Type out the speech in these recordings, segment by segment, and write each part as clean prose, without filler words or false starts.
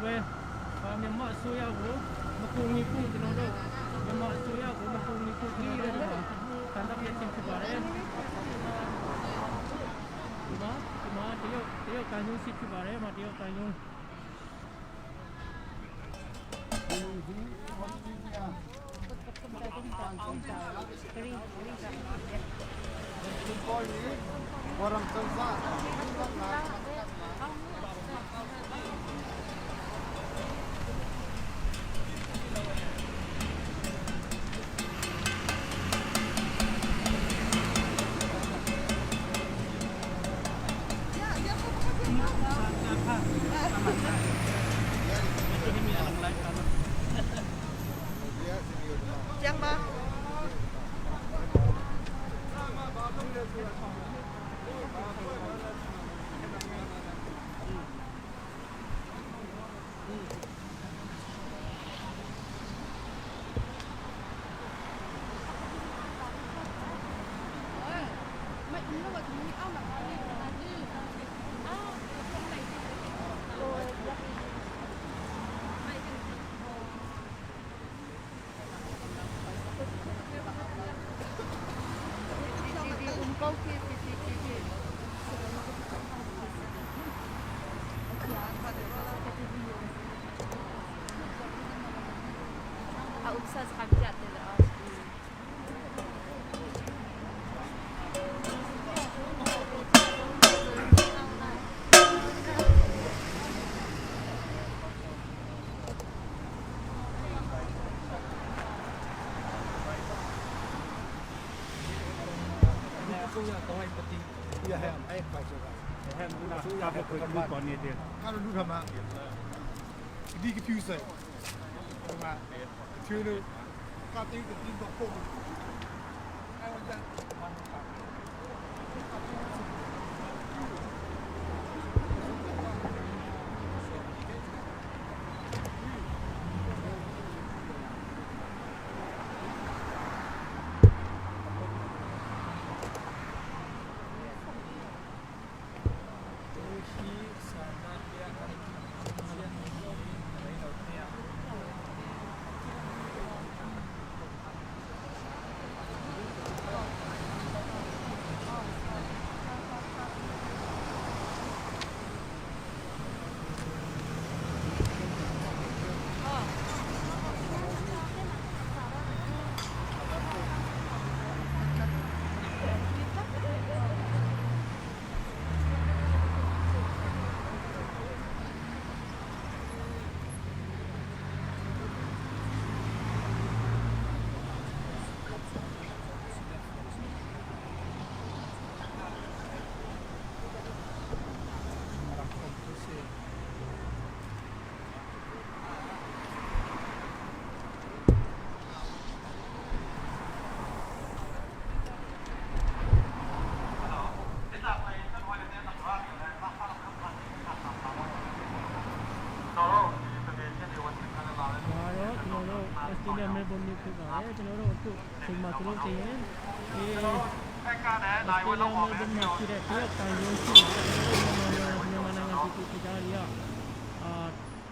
ပဲမြန်မာအစိုးရကိုမကူညီဖို့ကျွန်တော်တို့မြန်မာအစိုးရကိုမကူညီဖို့ကျွန်တော်တို့ဆန္ဒပြခြင်းဖြစ်ပါတယ်ဒီမှာဒီမှာတရုတ်တရုတ်တန်ယုံရှိဖြစ်ပါတယ်။မှာတရုတ်တန်ယုံ 讲吧。 ဒီကဖြူစဲဒီမှာဖြူလို့ကတိတိတော့ပို့အဲ့ဝဒါ ဒါတော့ကျွန်တော်တို့ Australia Melbourne မြို့ဖြစ်ပါတယ်ကျွန်တော်တို့အခုချိန်မှာကျွန်တော်တင်ရင်ဒီ Australia Melbourne မှာရှိတဲ့တရုတ်တန်ယုံရှိတဲ့မြန်မာနိုင်ငံပြည်သူပြည်သားတွေကအာ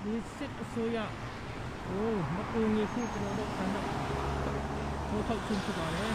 ဒီစစ်အစိုးရဟိုမကူညီဖို့ကျွန်တော်တို့ဆန္ဒထိုးထုတ်ခြင်းဖြစ်ပါတယ်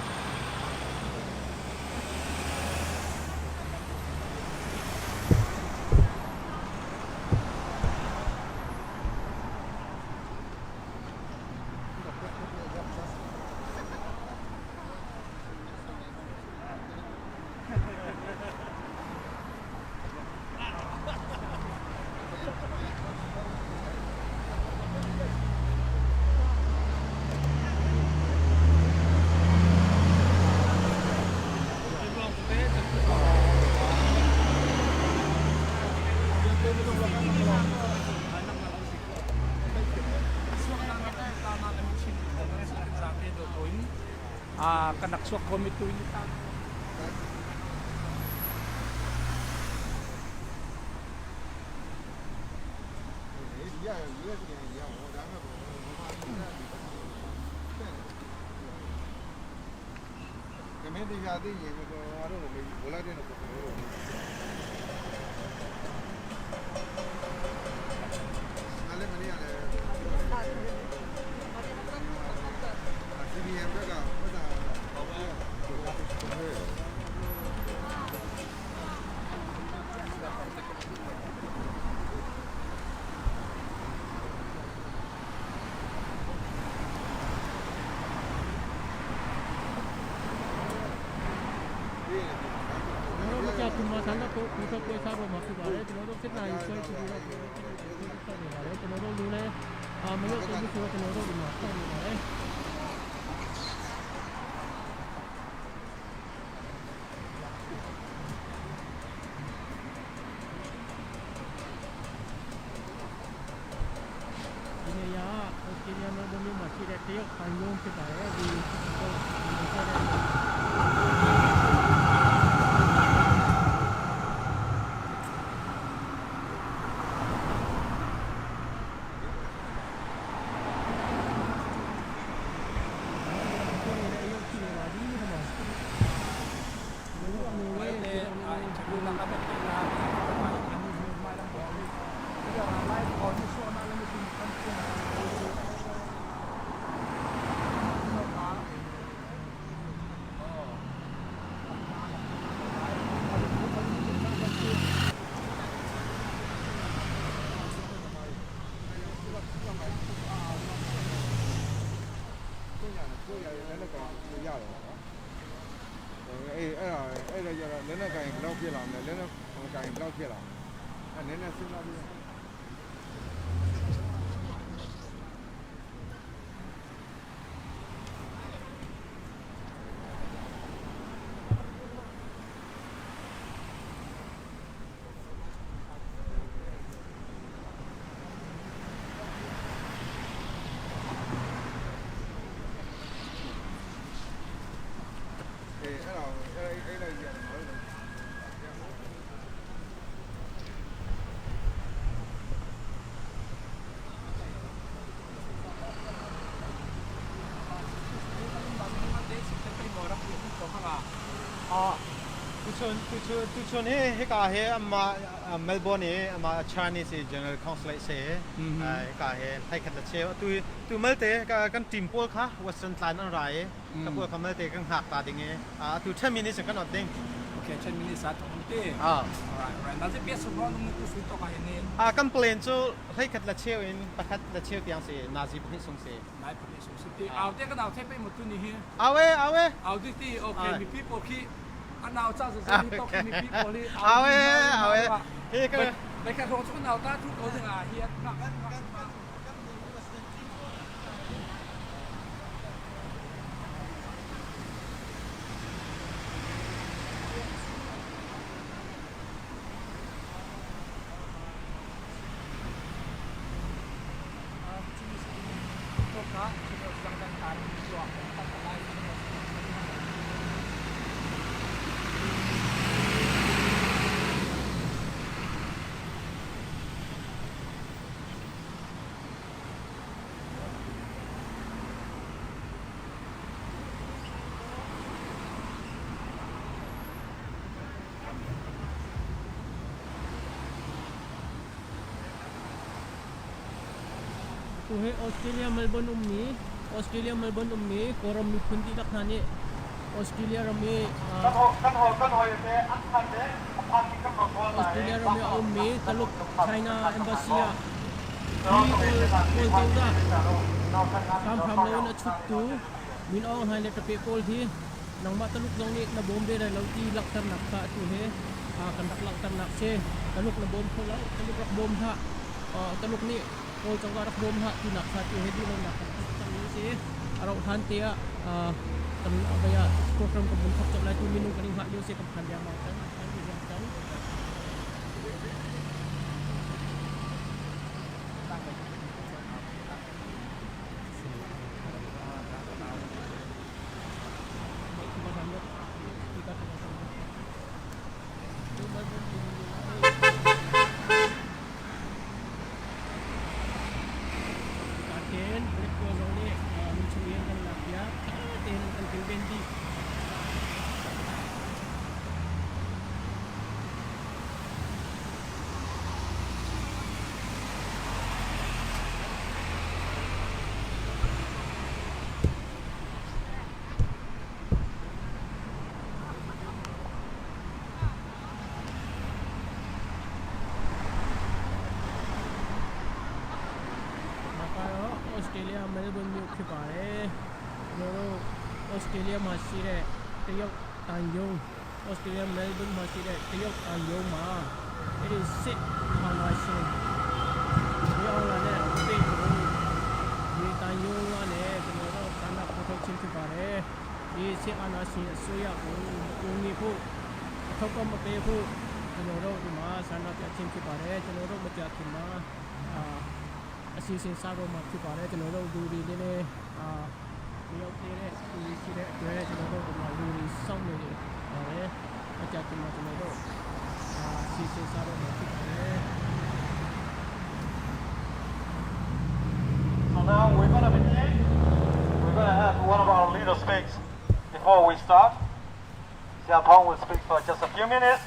Kanak suak komito ini ta. ရရရရရဟောဒါမှမကမင်းတရားသိရင်တော့တို့ဘလာတဲ့တော့ငါလည်းမ ထွက်ပွဲစားတော့မှာဖြစ်ပါတယ်ကျွန်တော်တို့စစ်နိုင်ဆွဲကြည့်ပြီးတော့နေပါတယ်ကျွန်တော်တို့လူလည်းအာမရောက်ဘူးဆိုတော့ကျွန်တော်တို့ဒီမှာဆောက်နေပါတယ်ဒီနေရာဩစတြေးလျမှာမြို့မှာရှိတဲ့တရုတ်ပိုင်ရုံးဖြစ်ပါတယ်ဒီဒီဆက်တဲ့ ကိုယ်လည်းရုပ်ကြည့်နေပါဒီဟိုမှာဘယ်လိုလဲ Te interview lang kami na ကိုညာကိုရလက်နဲ့ကန်ကိုရတယ်ပေါ့နော်အေးအဲ့ဒါအဲ့ဒါကြတော့လက်နဲ့ကန်ဘယ်တော့ဖြစ်လာမလဲလက်နဲ့ကန်ဘယ်တော့ဖြစ်လာမလဲအဲ့နည်းနည်းစဉ်းစားပြီး အေးအဲ့ဒါအဲ့အဲ့လိုက်ကြတယ်ဘာလို့လဲ Ah, tuchun tuchun tuchun he he ka he ama Melbourne he ama Chinese General Consulate se ai ka he thai khat la che tu tu malte ka kan team pol kha Western tlan an rai ka pol kha malte kan hak ta ding e a tu 10 minutes kan ot ding Okay, 10 minutes at onte. Ah. Alright, alright. Nanti biasa bro nung tu suito ka ini. A kan plane chu thai khat la che in pakhat la che tiang se nazi phi sung se Nai pa so city. Aw te ka naw te pe mo tu ni hi. Awe awe. Aw di ti okay mi people ki anaw cha sa sa mi to mi people li. Awe awe. He ka ไปกันโรงชุนเอาตาทุกคนอ่ะเฮีย သူဟဲဩစတြေးလျမဲလ်ဘုန်းအုံမီဩစတြေးလျမဲလ်ဘုန်းအုံမီကိုရမီဖွန်တီလက်ခနာနေဩစတြေးလျရမီ kan ho kan ho kan ho te an khan te aphan ki kan ko ဩစတြေးလျရမီအုံမီတလုတ်ချိုင်းနာအမ်ဘက်စီယာဒီကိုတောဒါဖမ်ဖမ်လုံးအချုပ်တူမင်းအောင်ဟိုင်းလက်တပေပိုလ်ဒီနงมาตลุกตรงนี้นะบอมเบได้เราตีลักตำหนักตาตูเฮอากันรักลักตำหนักเชตลุกนะบอมเขาแล้วตลุกรักบอมฮะตลุกนี่โอ้จังหวะรักบอมฮะที่หนักซาตูเฮดีเราหนักตังนี้สิเราทันเตียกันอะไรอะโปรแกรมกับบุญทับจบแล้วตูมินุกันหักยูเซกับพันยามากันพันยากัน Akin, balik ko zo ni, minsuyan kan lakya, tin kan kilbendi. ဒါကတော့ဩစတြေးလျမဲလ်ဘုန်းမြို့ဖြစ်ပါတယ်ကျွန်တော်တို့ဩစတြေးလျမှာရှိတဲ့တရုတ်တန်ယုံ Australia Melbourne မှာရှိတဲ့တရုတ်တန်ရုံးမှာအဲ့ဒီစစ်အာဏာရှင်မြောင်းလာတဲ့တိတ်ကိုဒီတန်ရုံးကလည်းကျွန်တော်တို့ဆန္ဒဖော်ထုတ်ခြင်းဖြစ်ပါတယ်ဒီစစ်အာဏာရှင်အစိုးရကိုမကူညီဖို့အထောက်အပံ့မပေးဖို့ကျွန်တော်တို့ဒီမှာဆန္ဒပြခြင်းဖြစ်ပါတယ်ကျွန်တော်တို့မကြခင်မှာအာအစီအစဉ်စားတော့မှာဖြစ်ပါတယ်ကျွန်တော်တို့လူတွေလည်းလည်းအာ မရောက်သေးတဲ့လူတွေရှိတဲ့အတွက်ကျွန်တော်တို့ဒီမှာလူတွေစောင့်နေတယ်ပါတယ်အကြတင်မှာကျွန်တော်တို့အာစီစဉ်စားတော့မှာဖြစ်ပါတယ် So now we're gonna begin. We're gonna have one of our leaders speak before we start. Xia Pong will speak for just a few minutes,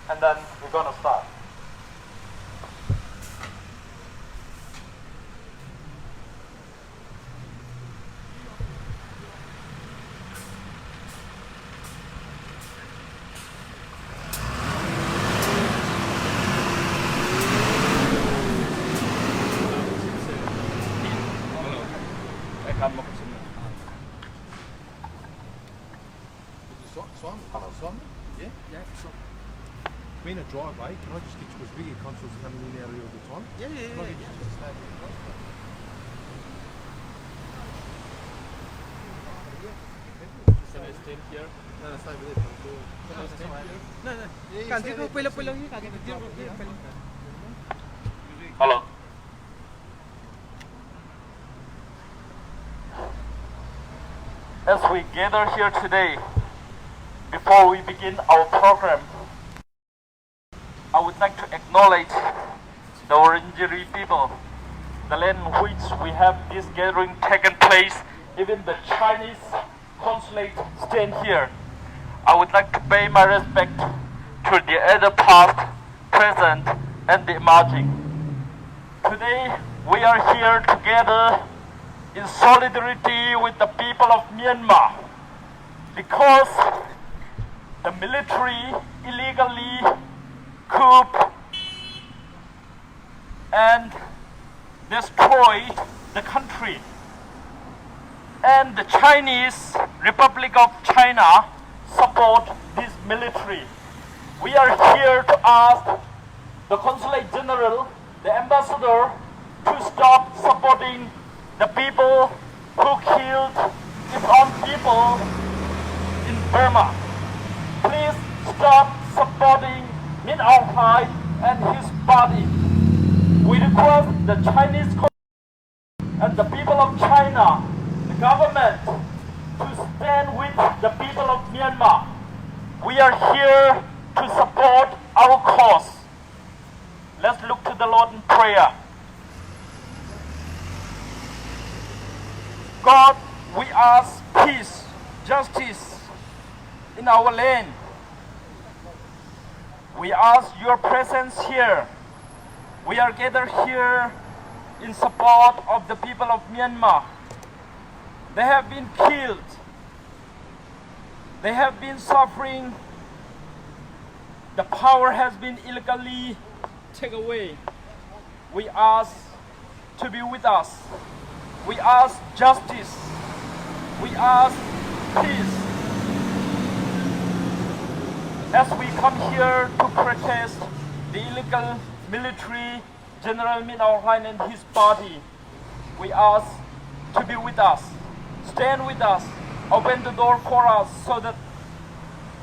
and then we're gonna start. Simon, Simon? Yeah? Yeah. We're in a driveway. Can I just get you, because we get consoles coming in out here all the time. Yeah, yeah, yeah. Can I get you to stand here? Can I stand here? No, no, stay over there. Can I stand here? No, no. 感覺不了不了，感覺不了。 Hello. As we gather here today, before we begin our program, I would like to acknowledge the Wurundjeri people, the land in which we have this gathering taken place, even the Chinese consulate stand here. I would like to pay my respect to the other past, present, and the emerging. Today, we are here together in solidarity with the people of Myanmar because the military illegally coup and destroyed the country. And the Chinese Republic of China support this military. We are here to ask the Consulate General, the ambassador, to stop supporting the people who killed its own people in Burma. Please stop supporting Min Aung Hlaing and his party. We request the Chinese and the people of China, the government, to stand with the people of Myanmar. We are here to support our cause. Let's look to the Lord in prayer. God, we ask peace, justice in our land. We ask your presence here. We are gathered here in support of the people of Myanmar. They have been killed. They have been suffering. The power has been illegally taken away. We ask to be with us. We ask justice. We ask peace. As we come here to protest the illegal military General Min Aung Hlaing and his party, we ask to be with us, stand with us, open the door for us so that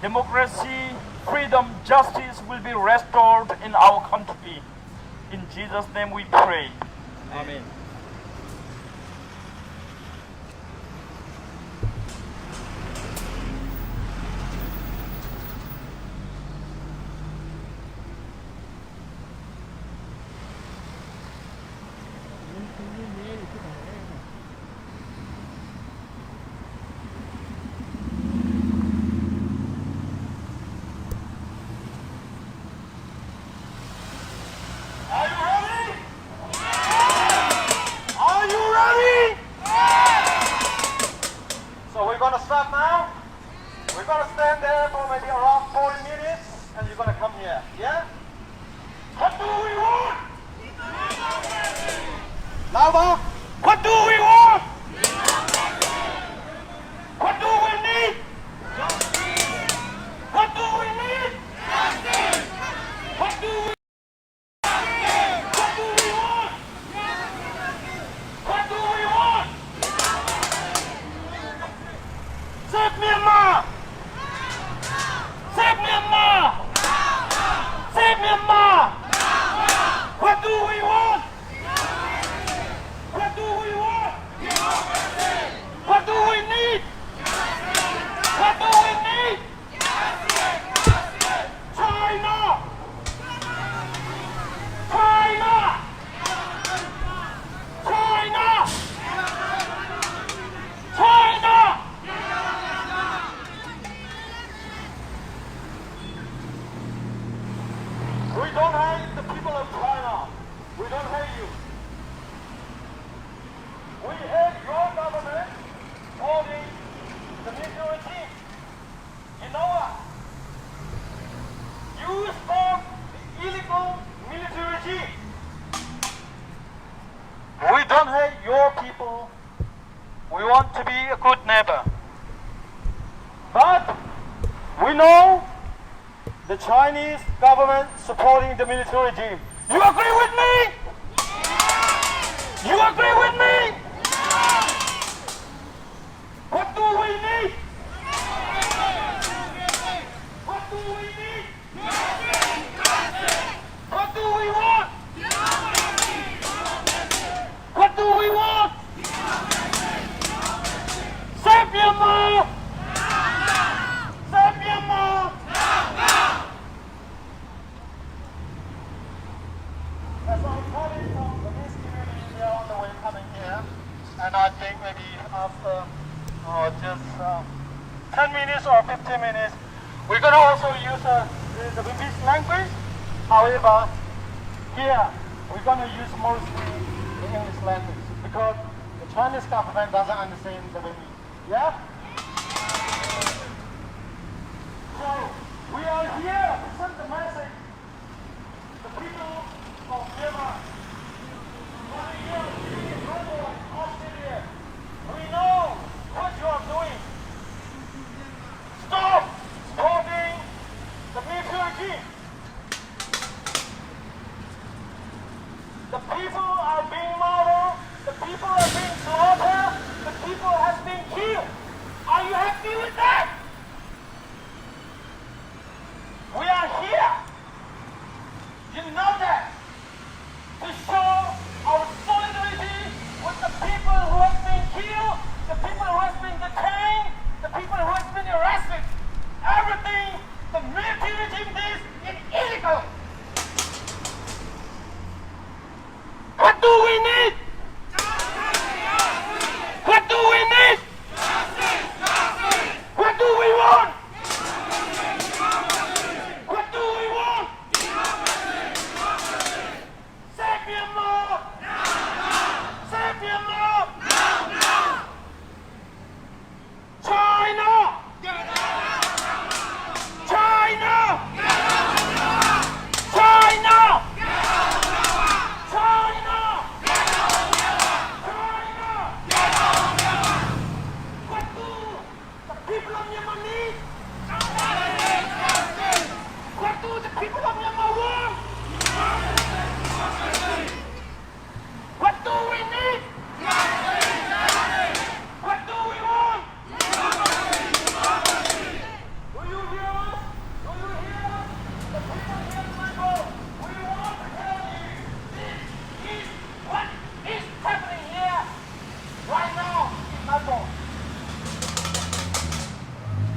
democracy, freedom, justice will be restored in our country. In Jesus' name we pray. Amen. ရဲတွေဖြစ်ပါတယ် Are you ready? Are you ready? So we're gonna start now. We're gonna stand there for maybe around 40 minutes and you're gonna come here. Yeah? What do we want? Louder. What do we want? What do we need? What do people. We want to be a good neighbor. But we know the Chinese government supporting the military regime. You agree with me? You agree with me? What do we need? What do we need? What do we want? What do we want? Save Myanmar! Save Myanmar! As I'm coming from the East community, we are on the way coming here, and I think maybe after just 10 minutes or 15 minutes, we're going to also use the Burmese language. However, here we're going to use mostly the English language because the Chinese government doesn't understand the Burmese. Yeah? So we are here to send the message the people of Myanmar. Whether you are living in Melbourne, Australia, we know what you are doing. Stop supporting the military regime. The people are being murdered, the people are being slaughtered, the people have been killed. Are you happy with that? We are here. You know that. To show our solidarity with the people who have been killed, the people who have been detained, the people who have been arrested. Everything the military regime did is illegal. What do we need? What do we need? What do we want? What do we want? Save Myanmar! Save Myanmar! China! China! China! China! China! What do the people of Myanmar need? What do the people of Myanmar want? What do we need? What do we want? Do you hear us? Do you hear us? The people here in Melbourne, we want to tell you this is what is happening here right now in Melbourne.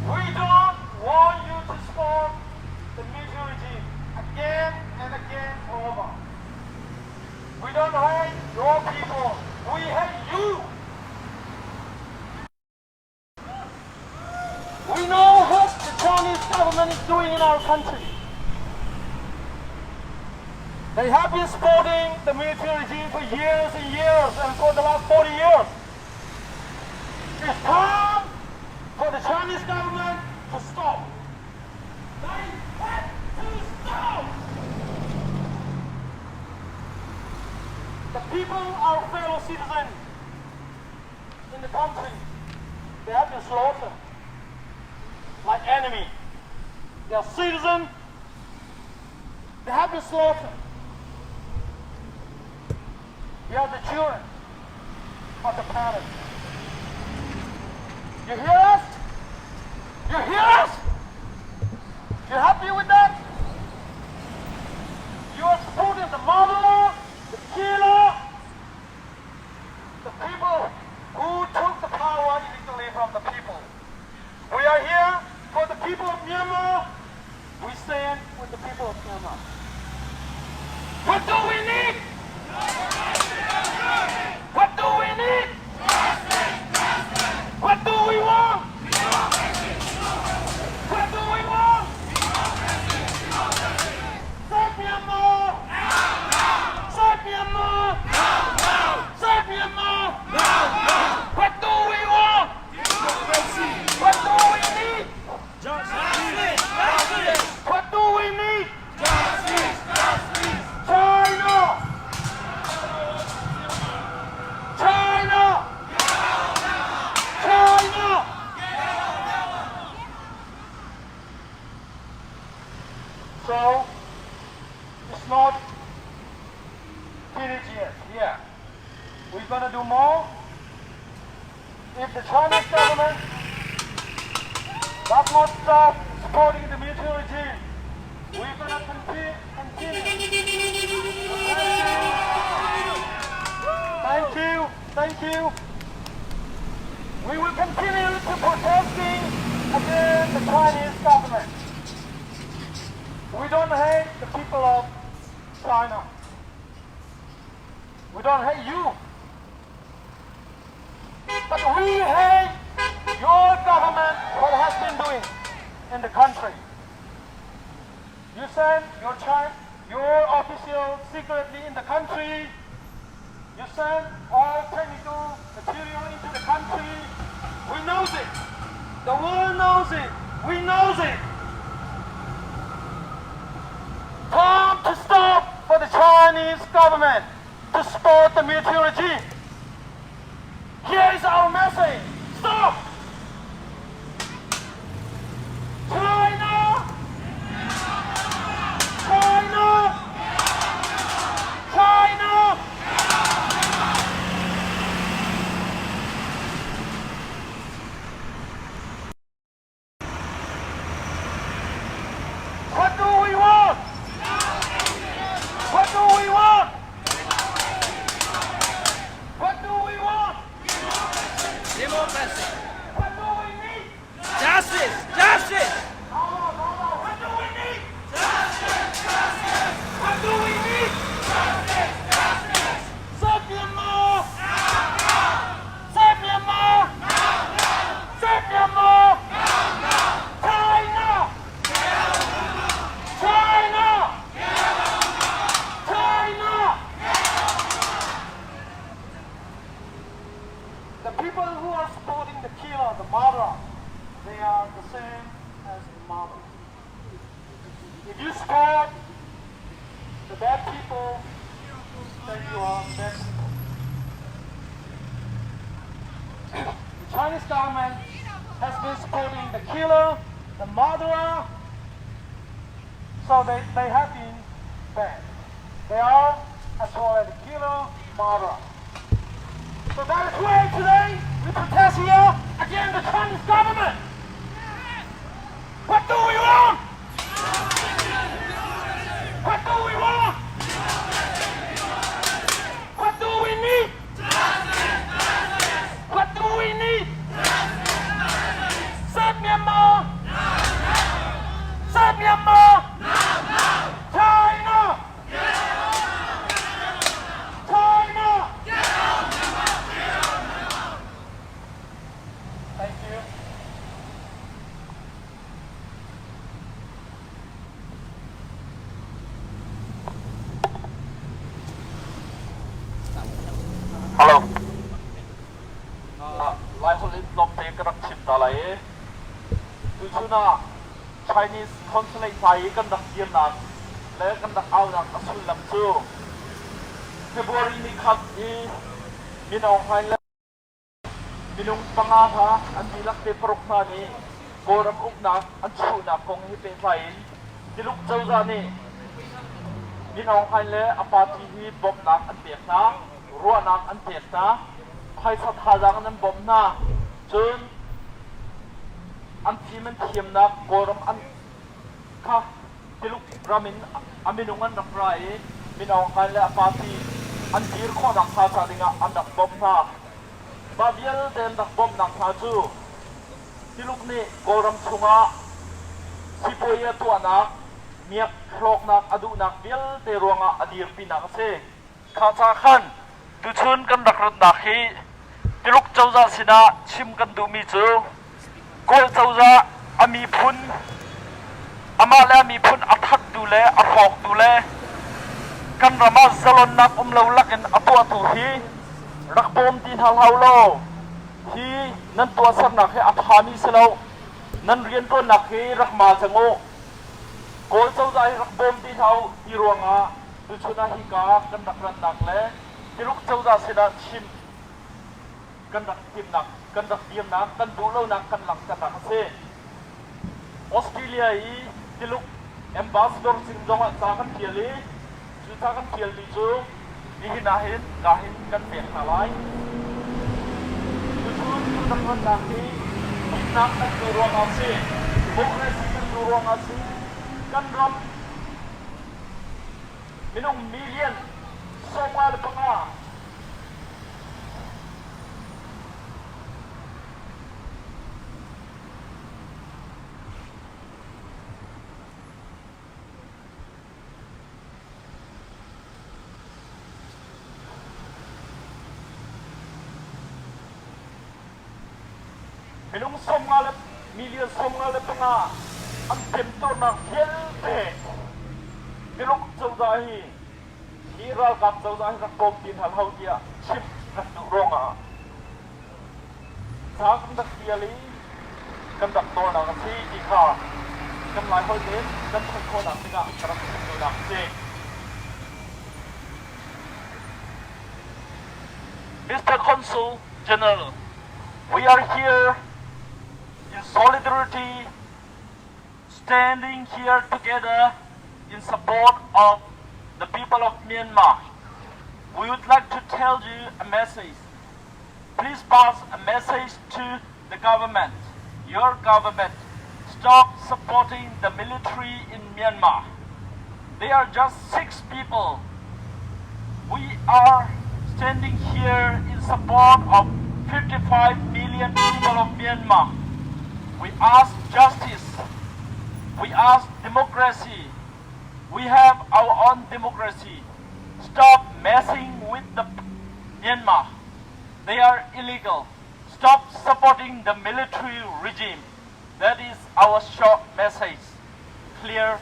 We don't want you to support the military regime again and again forever. We don't hate your people. We hate you. We know what the Chinese government is doing in our country. They have been supporting the military regime for years and years and for the last 40 years. It's time for the Chinese government to stop. They have to stop. The people, our fellow citizens in the country, they have been slaughtered like enemy. They are citizens. They have been slaughtered. We are the children of the planet. You hear us? You hear us? You happy with that? You are supporting the murderer, the killer, the people who took the power illegally from the people. We are here for the people of Myanmar. We stand with the people of Myanmar. What do we need? What do we need? What do we want? What do we want? Save Myanmar! Save Myanmar! Save Myanmar! What do we want? What do we need? What do we need? China! We're going to do more. If the Chinese government does not stop supporting the military regime, we're going to continue. Thank you. Thank you. We will continue to protesting against the Chinese government. We don't hate the people of China. We don't hate you. But we hate your government, what has been doing in the country. You send your child, your officials secretly in the country. You send all technical material into the country. We knows it. The world knows it. We knows it. Time to stop for the Chinese government to support the military regime. Here is our message. Stop! China! China! China! What do we want? What do we want? What do we want? Democracy. What do we need? Justice. Justice. What do we need? Justice! Justice! What do we need? Justice! Justice! Save Myanmar! Save Myanmar! Save Myanmar! China! China! China! The people who are supporting the killer, the murderer, they are the same as the murderer. If you support the bad people, then you are bad people. The Chinese government has been supporting the killer, the murderer, so they have been bad. They are as well as the killer, murderer. So that is why today we protest here against the Chinese government. What do we want? What do we want? What do we need? What do we need? Save Myanmar! Save Myanmar! China! China! Thank you. Hello. Lai holh in tlawmte ka rak chim ta lai i tuchun ah Chinese consulate hmai i kan rak dirnak le kan rak aunak a sullam cu February ni khat i Min Aung Hlaing le minung panga hna an dihlak te paruk hna nih Kawlram uknak an chuhnak kong he pehtlai in Tuluk cozah nih Min Aung Hlaing le a party hi bawmhnak an pek hna, ruahnak an pek hna, phaisa thazaang in an bawmh hna. Cun an fim an thiamnak Kawlram an kha Tuluk ram in a minung an rak ra i Min Aung Hlaing le a party an dir khawhnak hnga ca dingah an rak bawmh hna. Mah vialte an rak bawmhnak hna cu Tuluk nih Kawlram chungah sipuai a tuahnak, miak hlawknak a duhnak vialte ruangah a dirpinak a si. Kha ca khan tuchun kan rak ratnak hi Tuluk cozah sinah chim kan duhmi cu Kawl cozah a miphun amah le a miphun a thattu le a hrawktu le kan ram ah zalonnak um lo lakin a tuahtu hi rak bawm ti hna hlah law hi nan tuahsernak hi a ṭhami si lo, nan rianṭuannak hi rak ma cang u, Kawl cozah hi rak bawm ti hlah u ti ruangah tuchun ah hika kan rak ratnak le Tuluk cozah sinah chim kan rak timnak, kan rak dirnak, kan duhlonak kan langhternak a si. Australia i Tuluk ambassador sin zongah ca kan ṭial i cu ca kan ṭialmi cu Nihin ah hin ka hin kan pek hna lai. Tuchun kan tonnak hi dinnak kan duh ruangah si, democracy kan duh ruangah si, kan ram minung million 55 Minung 50 le million 55 an temtuarnak vialte Tuluk cozah hi hi ralkap cozah hi rak bawm ti hna hlah tiah chim kan duh ruangah ca kan rak tial i kan rak nawlnak a si ti kha kan Laiholh tein kan theih khawhnak dingah ka rak chim duhnak a si. Mr. Consul General, we are here in solidarity, standing here together in support of the people of Myanmar. We would like to tell you a message. Please pass a message to the government, your government. Stop supporting the military in Myanmar. They are just six people. We are standing here in support of 55 million people of Myanmar. We ask justice. We ask democracy. We have our own democracy. Stop messing with the Myanmar. They are illegal. Stop supporting the military regime. That is our short message. Clear?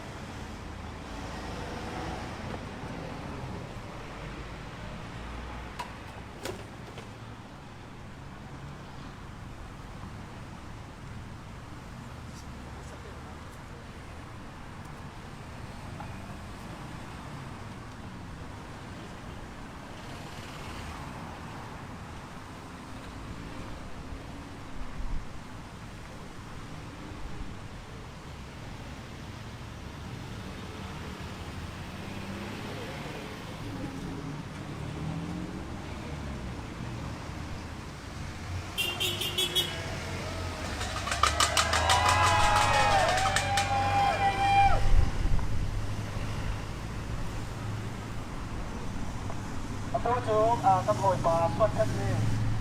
Atu cu kan hawipa Suan Khat nih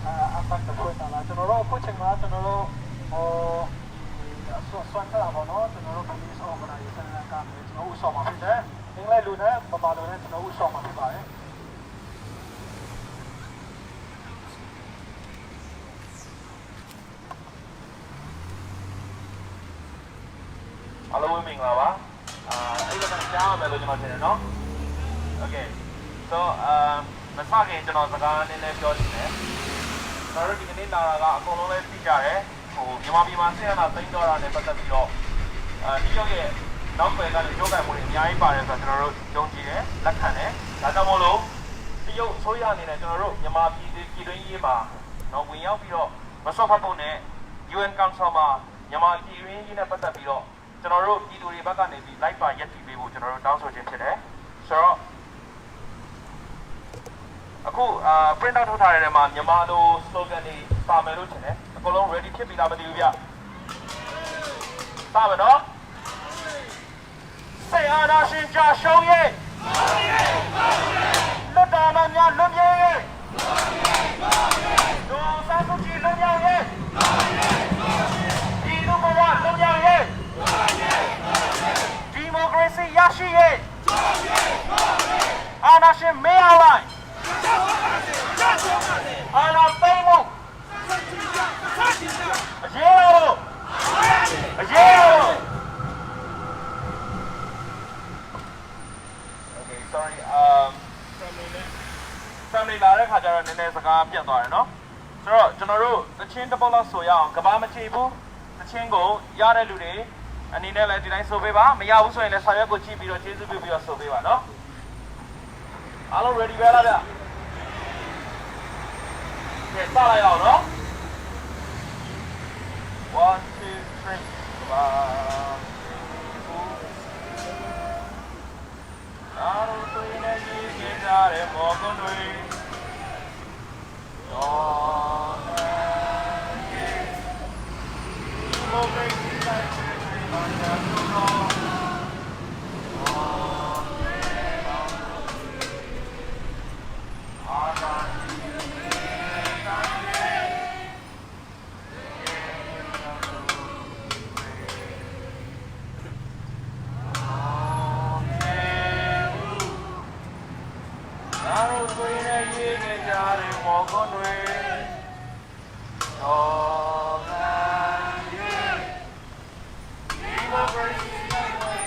a kan ka hruai hna lai. ကျွန်တော်တို့အခုချိန်မှာကျွန်တော်တို့ဟိုဆွမ်းခလာပေါ့နော်ကျွန်တော်တို့ police organization ကနေကျွန်တော်ဦးဆောင်မှာဖြစ်တယ်။အင်္ဂလိပ်လူနဲ့ဗမာလူနဲ့ကျွန်တော်ဦးဆောင်မှာဖြစ်ပါတယ်။ အားလုံးပဲမင်္ဂလာပါအာအဲ့တော့ကျွန်တော်ကြားရမယ်လို့ကျွန်တော်ထင်တယ်နော် Okay so အာမစခင်ကျွန်တော်စကားနည်းနည်းပြောချင်တယ်ကျွန်တော်တို့ဒီကနေ့လာတာကအကုန်လုံးလည်းသိကြတယ်ဟိုမြန်မာပြည်မှာဆင်ရတာသိမ်းတော့တာနဲ့ပတ်သက်ပြီးတော့အာဒီရောက်ရဲ့နောက်ွယ်ကနေရုပ်ကံမှုတွေအများကြီးပါတယ်ဆိုတော့ကျွန်တော်တို့ယုံကြည်တယ်လက်ခံတယ်ဒါကြောင့်မို့လို့တရုတ်အစိုးရအနေနဲ့ကျွန်တော်တို့မြန်မာပြည်ပြည်တွင်းရေးမှာတော့ဝင်ရောက်ပြီးတော့မဆော့ဖတ်ဖို့နဲ့ UN Council မှာမြန်မာပြည်တွင်းရေးနဲ့ပတ်သက်ပြီးတော့ကျွန်တော်တို့ပြည်သူတွေဘက်ကနေပြီးလိုက်ပါရက်တည်ပေးဖို့ကျွန်တော်တို့တောင်းဆိုခြင်းဖြစ်တယ်ဆိုတော့အခုအာ print out ထုတ်ထားတဲ့ထဲမှာမြန်မာလို slogan တွေပါမယ်လို့ထင်တယ်အကုန်လုံး ready ဖြစ်ပြီလားမသိဘူးဗျစပါနော်စေအာနာရှင်ကြာရှုံးရေးလွတ်တော်မများလွတ်မြေရေးဒူစန်းစုကြည်လွတ်မြောက်ရေးပြည်သူဘဝလွတ်မြောက်ရေးဒီမိုကရေစီရရှိရေးအာနာရှင်မေအောင်လိုက်အာနာသိမ့်မှုအရေးတော်အရေးတော် Okay sorry um family လာတဲ့ခါကျတော့နည်းနည်းစကားပြတ်သွားတယ်နော်ဆိုတော့ကျွန်တော်တို့တချင်းတစ်ပုတ်လောက်ဆိုရအောင်ကဘာမချေဘူးတချင်းကိုရတဲ့လူတွေအနေနဲ့လည်းဒီတိုင်းဆိုပေးပါမရဘူးဆိုရင်လည်းစာရွက်ကိုကြည့်ပြီးတော့ကျေးဇူးပြုပြီးတော့ဆိုပေးပါနော်အားလုံး ready ပဲလားဗျကဲစလိုက်အောင်နော်1 2 3ကဘာအားလုံးတွေ့နေကြကြ ကြတဲ့မော်ကွန်းတွေတော်လှန်ရေးဒီမိုကရေစီတိုင်းပြည်မှာကြာတော့အာသာ ငါတို့ဆွေနဲ့ရေးနေကြတဲ့မော်ကွန်းတွေတော်လှန်ရေးဒီမိုကရေစီတိုင်းပြည်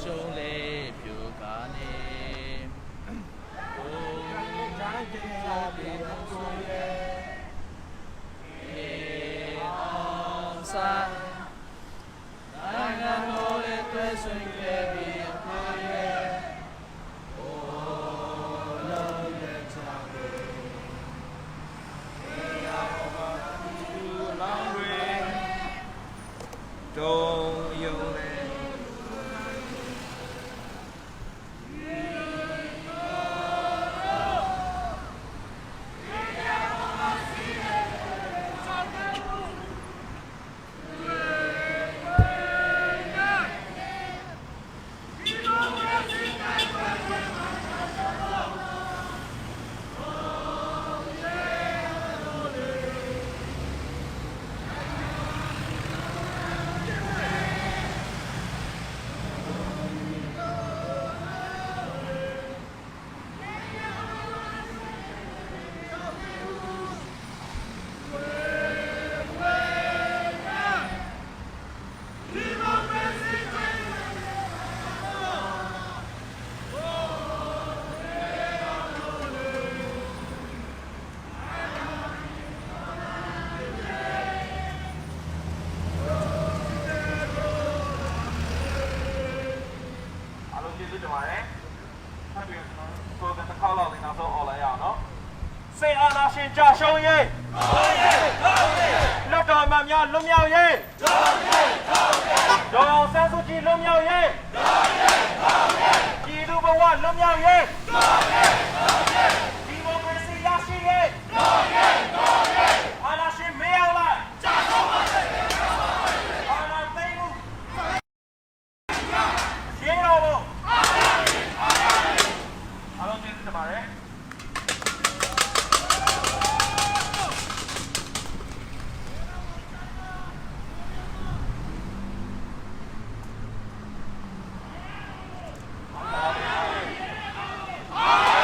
ရှုံးလေပြူကာနေဘုအောင်ဆိုင်နိုင်ငံတော်ရဲ့တွေ့ဆုံခဲ့ပြီးအခါရဲ့ဘိုးလုံးရဲ့ချာကို လောင်းတွေတုံယုံလေ အားလုံးကျေးဇူးတင်ပါတယ်။ထပ်ပြီးကျွန်တော်တို့ကိုယ်တစ်ခေါက်လောက်လေးနောက်ဆုံးអော်လိုက်ရအောင်နော်။စေအာနာရှင်ကြာရှုံးရေးလွတ်တော်မှများလွတ်မြောက်ရေးဒေါအောင်ဆန်းစုကြည်လွတ်မြောက်ရေးပြည်သူဘဝလွတ်မြောက်ရေးဒီမိုကရေစီရရှိရေးအာနာရှင်မေအောင်လိုက်ကြာရှုံးပါစေအာနာသိမ့်မှုရေတော်ဘုံအားလုံးကျေးဇူးတင်ပါတယ် အ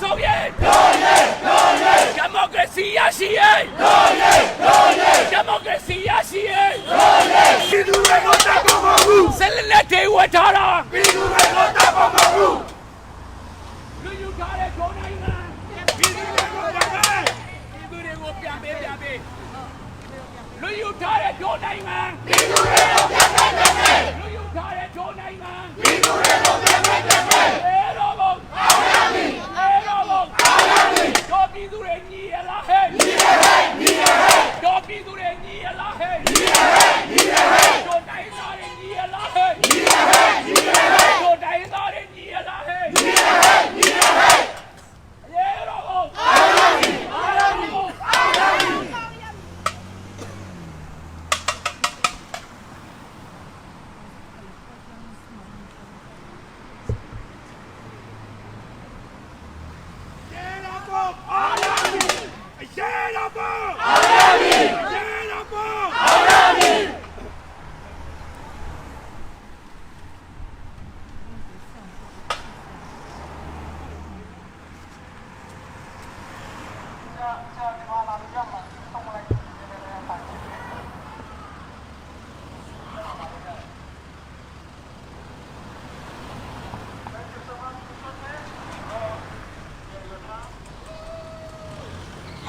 ဆုံးရေးတို့ရေးတို့ရေးဒီမိုကရေစီရရှိရေးတို့ရေးတို့ရေးဒီမိုကရေစီရရှိရေးတို့ရေးပြည်သူတွေကိုတတ်ဖို့မဟုတ်ဘူးဆက်လက်တွေဝတ်ထားတာပြည်သူတွေကိုတတ်ဖို့မဟုတ်ဘူးလူယူထားတဲ့ဒုနိုင်ငံပြည်သူတွေကိုပြန်ပေးပြည်သူတွေကိုပြန်ပေးပြန်ပေးလူယူထားတဲ့ဒုနိုင်ငံပြည်သူတွေကိုပြန်ပေးပြန်ပေးလူယူထားတဲ့ဒုနိုင်ငံပြည်သူတွေကိုပြန်ပေးပြန်ပေးလေတော်ဘုံအောင်ရမည်လေတော်ဘုံအောင်ရမည်တို့ပြည်သူတွေညီရလားဟဲ့ညီရဟဲ့ညီရဟဲ့တို့ပြည်သူတွေညီရလားဟဲ့ညီရဟဲ့ညီရဟဲ့တို့တိုင်းသားတွေညီရလားဟဲ့ညီရဟဲ့ညီရဟဲ့တို့တိုင်းသားတွေညီရလားဟဲ့ညီရဟဲ့ညီရဟဲ့ရေတော်ဘုံအောင်ရမည်အောင်ရမည်အောင်ရမည်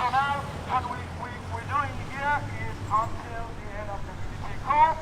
So now what we, we, we're doing here is until the end of the military coup.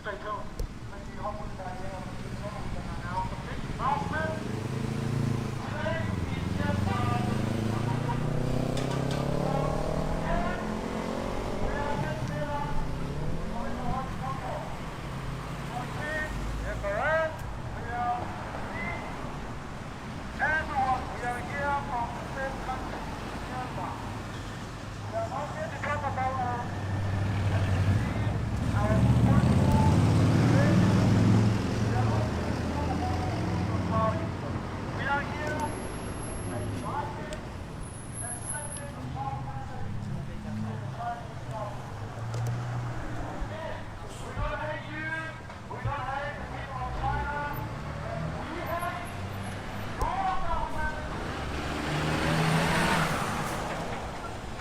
Stay tuned. Thank you. Hopefully by the end of the meeting, we can announce a big announcement. Today is just Everyone, we are here from the same country, Myanmar. We are not here to talk about our ethnicity, our political religion. We are not here to talk about our political party. We are here invited and sending a strong message to the Chinese government. We don't hate you. We don't hate the people of China. We hate your government.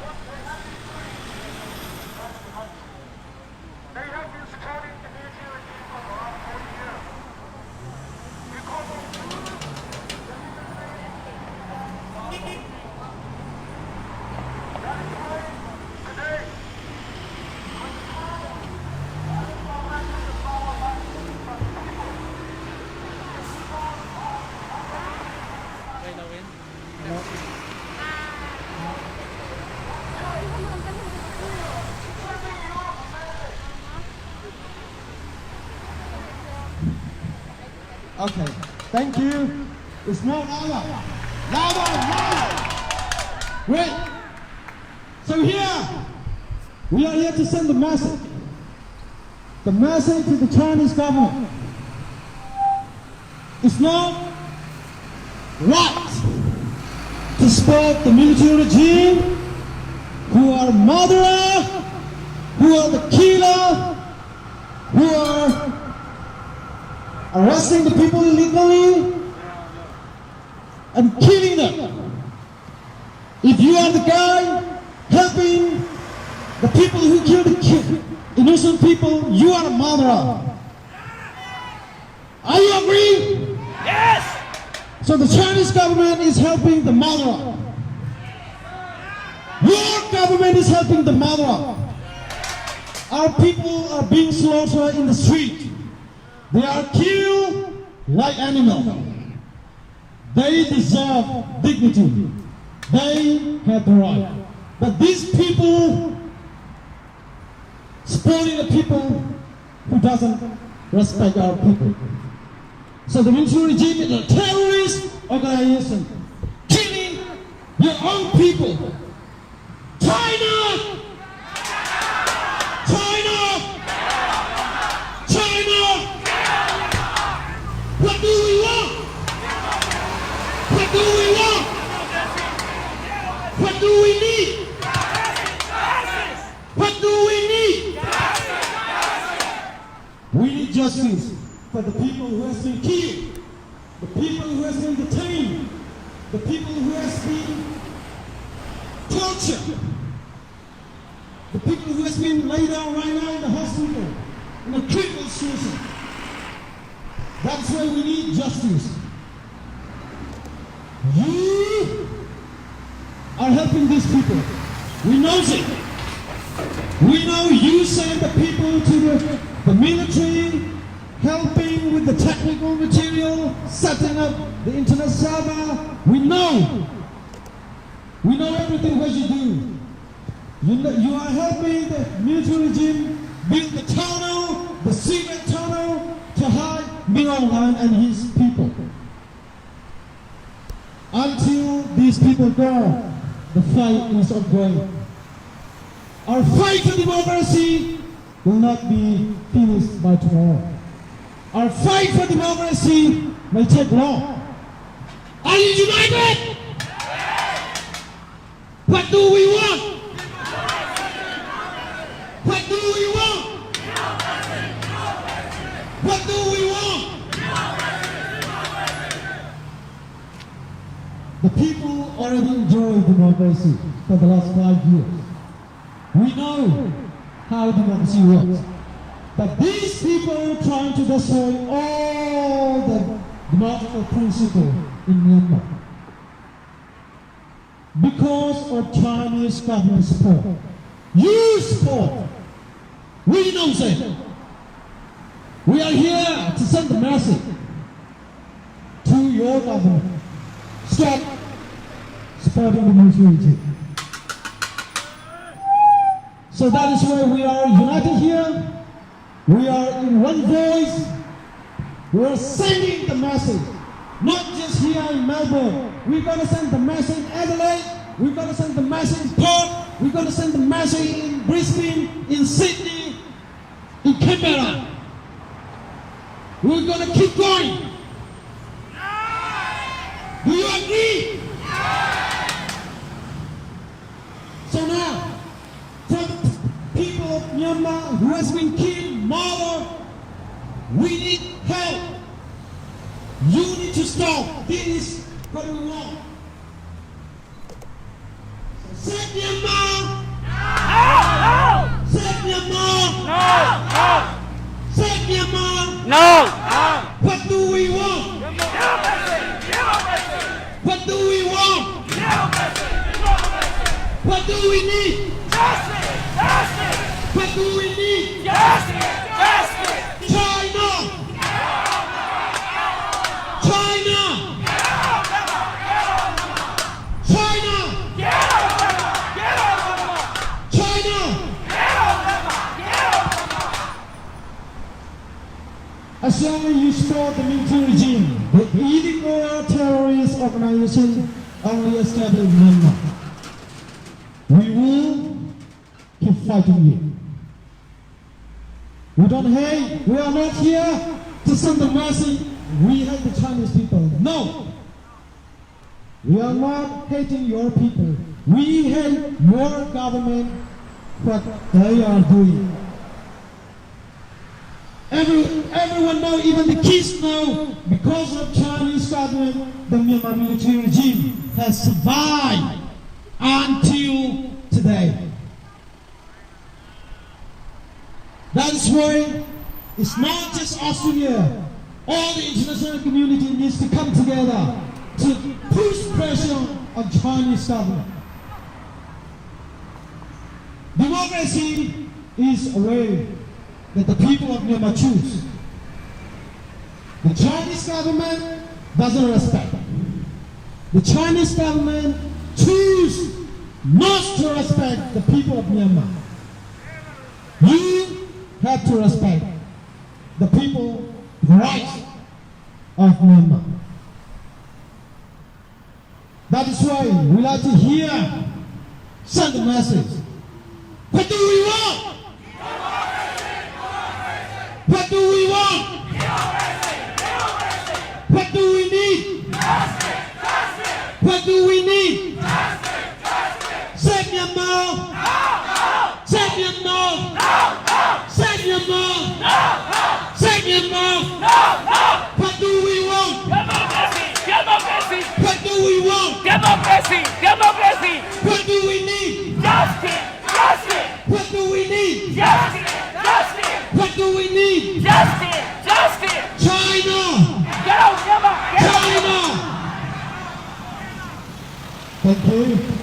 What they have been doing in the country. They have been supporting the military regime for the last 40 years. Because of you, the military That is why today, when the time the the power back from the people, Okay, thank you. It's more louder. Louder, louder. Great. So here, we are here to send the message. The message to the Chinese government. It's not right to support the military regime who are murderer, who are the killer, who are arresting the people illegally and killing them. If you are the guy helping the people who killed the innocent people, you are a murderer. Are you agree? Yes So the Chinese government is helping the murderer. Your government is helping the murderer. Our people are being slaughtered in the street. They are killed like animals. They deserve dignity. They have the right. But these people supporting the people who doesn't respect our people. So the military regime is a terrorist organization killing your own people. China! China! China! What do we want? What do we want? What do we need? What do we need? We need justice for the people who has been killed, the people who has been detained, the people who has been tortured, the people who has been laid down right now in the hospital in a critical situation. That's why we need justice. You are helping these people. We know it. We know you send the people to the military, helping with the technical material, setting up the internet server. We know. We know everything what you do. You know, you are helping the military regime build the tunnel, the secret tunnel to hide Min Aung Hlaing and his people. Until these people go, the fight is ongoing. Our fight for democracy will not be finished by tomorrow. Our fight for democracy may take long. Are you united? What do we want? What do we want? What do we want? The people already enjoy democracy for the last 5 years. We know how democracy works. But these people trying to destroy all the democratic principle in Myanmar because of Chinese government support. You support. We know it. We are here to send the message to your government. Stop supporting the military regime. So that is why we are united here. We are in one voice. We are sending the message, not just here in Melbourne. We're going to send the message in Adelaide. We're going to send the message in Perth. We're going to send the message in Brisbane, in Sydney, in Canberra. We're going to keep going. Do you agree? So now, for the people of Myanmar who has been killed, murdered, we need help. You need to stop. This is what we want. Save Myanmar! Save Myanmar! Save Myanmar! No! What do we want? What do we want? What do we need? What do we need? China! China! China! China! As long as you support the military regime, the illegal terrorist organization only established in Myanmar, we will keep fighting you. We don't hate, we are not here to send the message, we hate the Chinese people. No! We are not hating your people. We hate your government, what they are doing. Everyone know, even the kids know, because of Chinese government, the Myanmar military regime has survived until today. That is why it's not just Australia. All the international community needs to come together to push pressure on Chinese government. Democracy is a way that the people of Myanmar choose. The Chinese government doesn't respect. The Chinese government Choose not to respect the people of Myanmar. You have to respect the people, the rights of Myanmar. That is why we like to hear, send the message. What do we want? What do we want? What do we need? What do we need? Save Myanmar! Save Myanmar! Save Myanmar! Save Myanmar! What do we want? Democracy! Democracy! What do we want? Democracy! Democracy! What do we need? Justice! Justice! What do we need? Justice! Justice! What do we need? Justice! Justice! China! Get out, Myanmar! Get out! China! Thank you.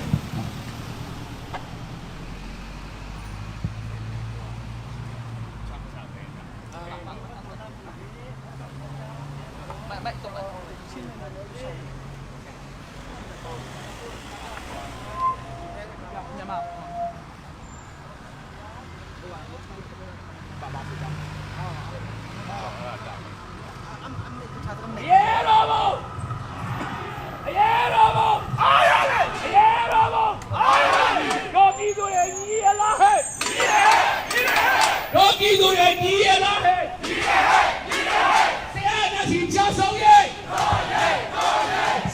ရေတော်ဘုံရေတော်ဘုံအားရတယ်ရေတော်ဘုံအားရတယ်တို့ပြည်သူရဲ့ညီရလားဟဲ့ညီရညီရတို့ပြည်သူရဲ့ညီရလားဟဲ့ညီရညီရဆရာနာစီချဆောင်ရဲ့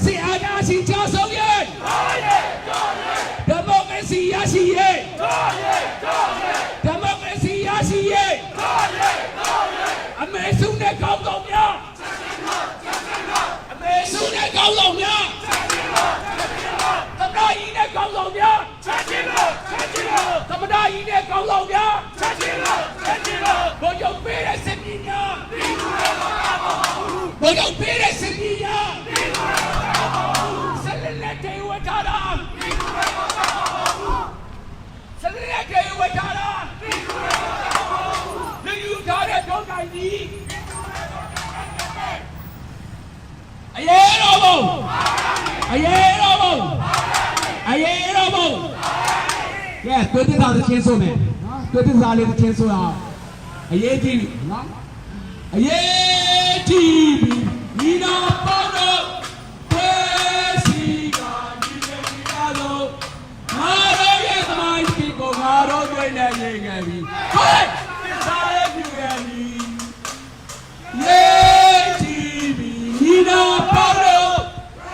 ဆရာနာစီချဆောင်ရဲ့ဒီမိုကရေစီရရှိရဲ့ဒီမိုကရေစီရရှိရဲ့အမေစုနဲ့ကောင်းကောင်းများ အမေစုနဲ့ကောင်းဆောင်များသမ္မတကြီးနဲ့ကောင်းဆောင်များချက်ချင်းလို့ချက်ချင်းလို့သမ္မတကြီးနဲ့ကောင်းဆောင်များချက်ချင်းလို့ချက်ချင်းလို့ဘုံရုပ်ပေးတဲ့စစ်ပြည်များဘုံရုပ်ပေးတဲ့စစ်ပြည်များဆက်လက်လက်တွေဝထားတာဆက်လက်လက်တွေဝထားတာလူယူထားတဲ့ဒုက္ခကြီး အရေးတော်ဘုံအရေးတော်ဘုံအရေးတော်ဘုံကဲတွေ့တဲ့သားချင်းဆိုမယ်နော်တွေ့တဲ့သားလေးချင်းဆိုအောင်အရေးကြီးပြီနော်အရေးကြီးပြီညီတော်ပေါ့တော့တွေ့စီကညီလေးညီတော်ငါတို့ရဲ့သမိုင်းတီကိုငါတို့တွေ့နေရင်ငယ်ပြီဟေးသစ္စာရဲ့ပြူခဲ့ပြီ ရေးကြည့်ပြီညီတော်ပေါ့တော့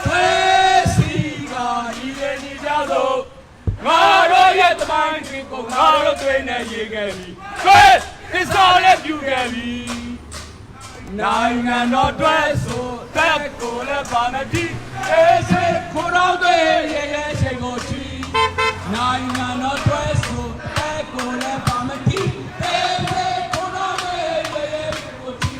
သွေးစီကညီလေးညီကြသောငါတို့ရဲ့တမိုင်းတွေကိုငါတို့သွေးနဲ့ရေးခဲ့ပြီသွေးသစ္စာလည်းပြူခဲ့ပြီနိုင်ငံတော်အတွက်ဆိုတက်ကိုလည်းပါမတိအေးစေခိုးတော်တွေရဲ့ရဲ့ချိန်ကိုချီနိုင်ငံတော်အတွက်ဆိုတက်ကိုလည်းပါမတိအေးစေခိုးတော်တွေရဲ့ရဲ့ချိန်ကိုချီ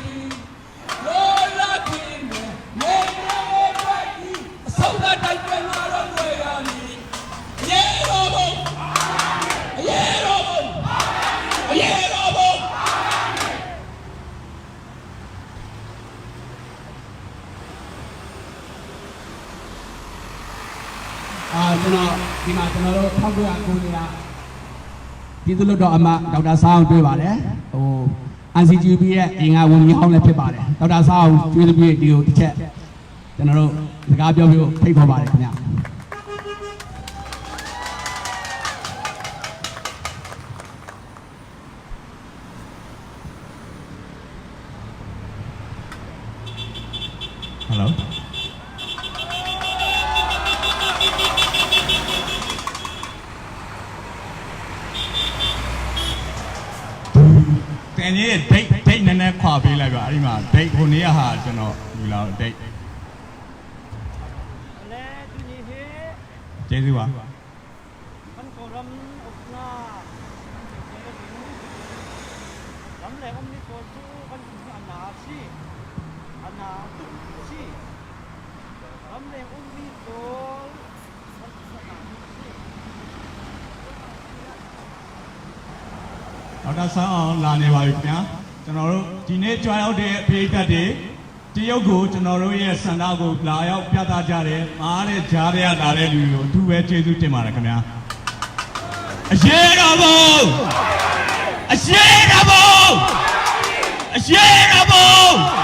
လောလာကင်းနဲ့နေနေတွေ့ဒီအဆုံးသတ်တိုက်ပွဲမှာတော့တွေ့ရမည်ရေတော်ဘုံရေတော်ဘုံရေတော်ဘုံ အာကျွန်တော်ဒီမှာကျွန်တော်တို့1990ကပြည်သူ့လွှတ်တော်အမတ်ဒေါက်တာဆောင်းတွေ့ပါတယ်ဟို NCGB ရဲ့အင်္ဂါဝန်ကြီးဟောင်းလည်းဖြစ်ပါတယ်ဒေါက်တာဆောင်းကျွေးသူပြေဒီကိုတစ်ချက်ကျွန်တော်တို့စကားပြောပြဖိတ်ခေါ်ပါတယ်ခင်ဗျာ ဟယ်လိုတန်ကြီးရဲ့ date date နည်းနည်းခွာပေးလိုက်ပါအဲ့ဒီမှာ date ဟိုနေ့ကဟာကျွန်တော်ယူလာတော့ date လဲသူညီဟေ ကျေးဇူးပါ kan koram ukna ram le om ni ko chu kan ana si ana tu si ram le om ni ko kan ana si ဒေါက်တာဆန်းအောင်လာနေပါပြီခင်ဗျာကျွန်တော်တို့ဒီနေ့ကြွားရောက်တဲ့ပရိသတ်တွေ တရုတ်ကိုကျွန်တော်တို့ရဲ့ဆန္ဒကိုလာရောက်ပြသကြတယ်မားတဲ့ကြားတဲ့လာတဲ့လူတွေကိုအထူးပဲကျေးဇူးတင်ပါတယ်ခင်ဗျာအရေးတော်ဘုံအရေးတော်ဘုံအရေးတော်ဘုံ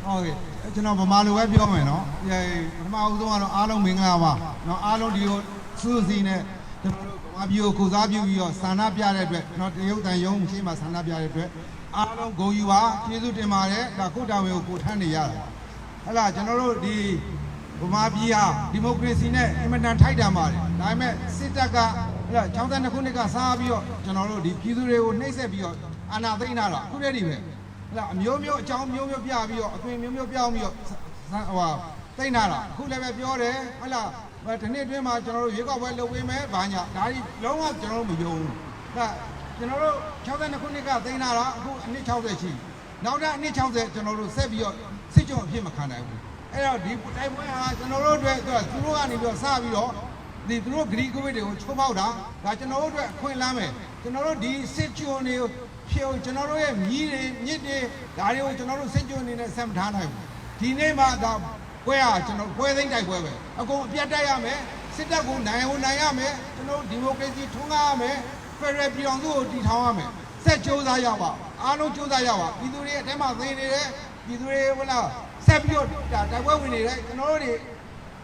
ဟုတ်ကဲ့ကျွန်တော်ဗမာလိုပဲပြောမယ်နော်အဲပထမအဦးဆုံးကတော့အားလုံးမင်္ဂလာပါနော်အားလုံးဒီကိုစူးစီးနဲ့ကျွန်တော်တို့ဗမာပြည်ကိုကိုစားပြုပြီးတော့ဆန္ဒပြတဲ့အတွက်နော်တရုတ်တန်ရုံးရှိမှဆန္ဒပြတဲ့အတွက်အားလုံးဂုဏ်ယူပါကျေးဇူးတင်ပါတယ်ဒါကိုတာဝန်ကိုကိုထမ်းနေရတာဟလာကျွန်တော်တို့ဒီဗမာပြည်ဟာဒီမိုကရေစီနဲ့အင်မတန်ထိုက်တန်ပါတယ်ဒါပေမဲ့စစ်တပ်ကဟလာ62ခုနှစ်ကစားပြီးတော့ကျွန်တော်တို့ဒီပြည်သူတွေကိုနှိပ်စက်ပြီးတော့အာဏာသိမ်းတာအခုတည်းဒီပဲ ဟလာအမျိုးမျိုးအကြောင်းမျိုးမျိုးပြပြီးတော့အသွင်မျိုးမျိုးပြောင်းပြီးတော့ဟိုဟာတိတ်နာတာအခုလည်းပဲပြောတယ်ဟလာဒီနေ့အတွင်းမှာကျွန်တော်တို့ရွေးကောက်ပွဲလုပ်ပေးမယ်ဘာညာဒါကြီးလုံးဝကျွန်တော်တို့မယုံဘူးဒါကျွန်တော်တို့62ခုနှစ်ကသိမ်းလာတာအခုအနှစ်60ရှိနောက်ထပ်အနှစ်60ကျွန်တော်တို့ဆက်ပြီးတော့စစ်ကြုံအဖြစ်မခံနိုင်ဘူးအဲ့တော့ဒီတိုက်ပွဲဟာကျွန်တော်တို့အတွက်သူတို့ကနေပြီးတော့စပြီးတော့ဒီသူတို့ဂရီကိုဝစ်တွေကိုချိုးဖောက်တာဒါကျွန်တော်တို့အတွက်အခွင့်အလမ်းပဲကျွန်တော်တို့ဒီစစ်ကြုံတွေကိုဖြစ်အောင်ကျွန်တော်တို့ရဲ့မြီးတွေမြစ်တွေဒါတွေကိုကျွန်တော်တို့စစ်ကြုံအနေနဲ့ဆက်မထားနိုင်ဘူးဒီနေ့မှဒါပွဲဟာကျွန်တော်ပွဲသိမ့်တိုက်ပွဲပဲအကုန်အပြတ်တိုက်ရမယ်စစ်တပ်ကိုနိုင်အောင်နိုင်ရမယ်ကျွန်တော်ဒီမိုကရေစီထွန်းကားရမယ်ဖက်ဒရယ်ပြည်အောင်စုကိုတည်ထောင်ရမယ်ဆက်ကြိုးစားရပါအားလုံးကြိုးစားရပါပြည်သူတွေအထက်မှာသိနေတယ်ပြည်သူတွေဟိုလားဆက်ပြီးတော့တိုက်ပွဲဝင်နေတယ်ကျွန်တော်တို့တွေ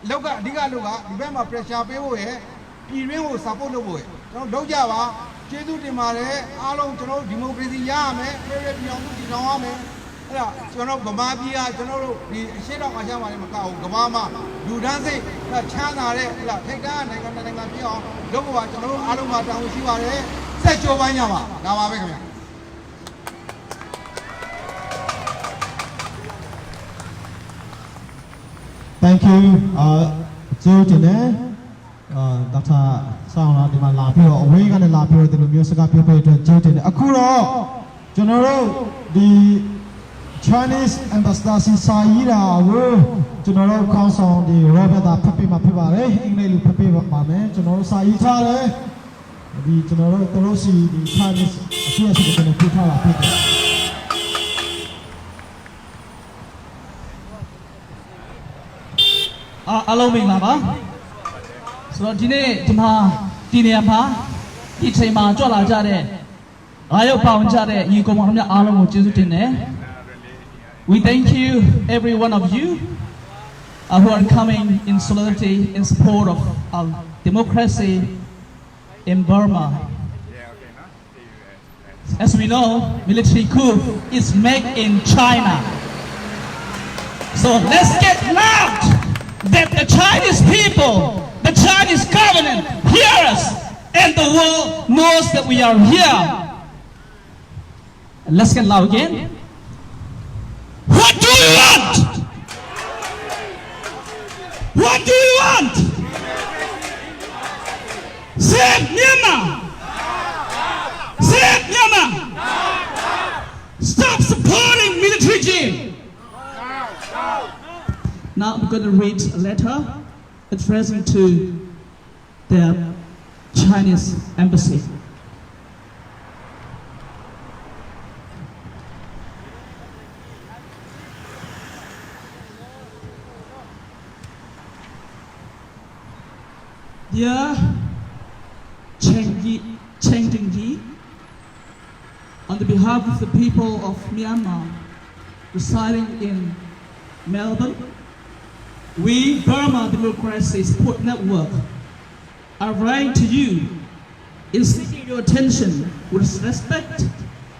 လောက်ကအဓိကလောက်ကဒီဘက်မှာ pressure ပေးဖို့ရယ်ပြည်တွင်းကို support လုပ်ဖို့ရယ်ကျွန်တော်လုပ်ကြပါကျေးဇူးတင်ပါတယ်အားလုံးကျွန်တော်တို့ဒီမိုကရေစီရရမယ်ပြည်ရပြည်အောင်စုတည်ထောင်ရမယ်အဲ့ဒါကျွန်တော်ဗမာပြည်ကကျွန်တော်တို့ဒီအရှေ့တောင်အာရှမှာလည်းမကဘူးကမ္ဘာမှာလူဒန်းစိတ်ချမ်းသာတဲ့ဟလာထိတ်တန်းနိုင်ငံနိုင်ငံဖြစ်အောင်လုပ်ဖို့ပါကျွန်တော်တို့အားလုံးမှာတာဝန်ရှိပါတယ်ဆက်ကြိုးပမ်းကြပါဒါပါပဲခင်ဗျာ Thank you အာကျေးဇူးတင်တယ်အာဒေါက်တာဆောင်းလာဒီမှာလာပြီးတော့အဝေးကနေလာပြီးတော့ဒီလိုမျိုးစကားပြောပြတဲ့အတွက်ကျေးဇူးတင်တယ်အခုတော့ကျွန်တော်တို့ဒီ Chinese Ambassador စီစာရေးတာကိုကျွန်တော်တို့ခေါင်းဆောင်ဒီ Robert သာဖတ်ပေးမှာဖြစ်ပါတယ်အင်္ဂလိပ်လိုဖတ်ပေးပါမယ်ကျွန်တော်တို့စာရေးထားတယ်ဒီကျွန်တော်တို့တို့စီဒီ Chinese အစီအစဉ်ကိုကျွန်တော်ပြထားတာဖြစ်တယ် အာအားလုံးမင်္ဂလာပါဆိုတော့ဒီနေ့ဒီမှာဒီနေရာမှာဒီချိန်မှာကြွလာကြတဲ့အားရောက်ပါဝင်ကြတဲ့ညီကောင်မောင်တို့များအားလုံးကိုကျေးဇူးတင်တယ် We thank you every one of you uh, who are coming in solidarity in support of our democracy in Burma. As we know, military coup is made in China. So let's get loud that the Chinese people, the Chinese government hear us and the world knows that we are here. And let's get loud again. What do you want? What do you want? Save Myanmar! Save Myanmar! Stop supporting military regime! Now I'm going to read a letter addressing to the Chinese embassy. Dear Cheng Yi, Cheng Dingyi, on the behalf of the people of Myanmar residing in Melbourne, we, Burma Democracy Support Network, are writing to you in seeking your attention with respect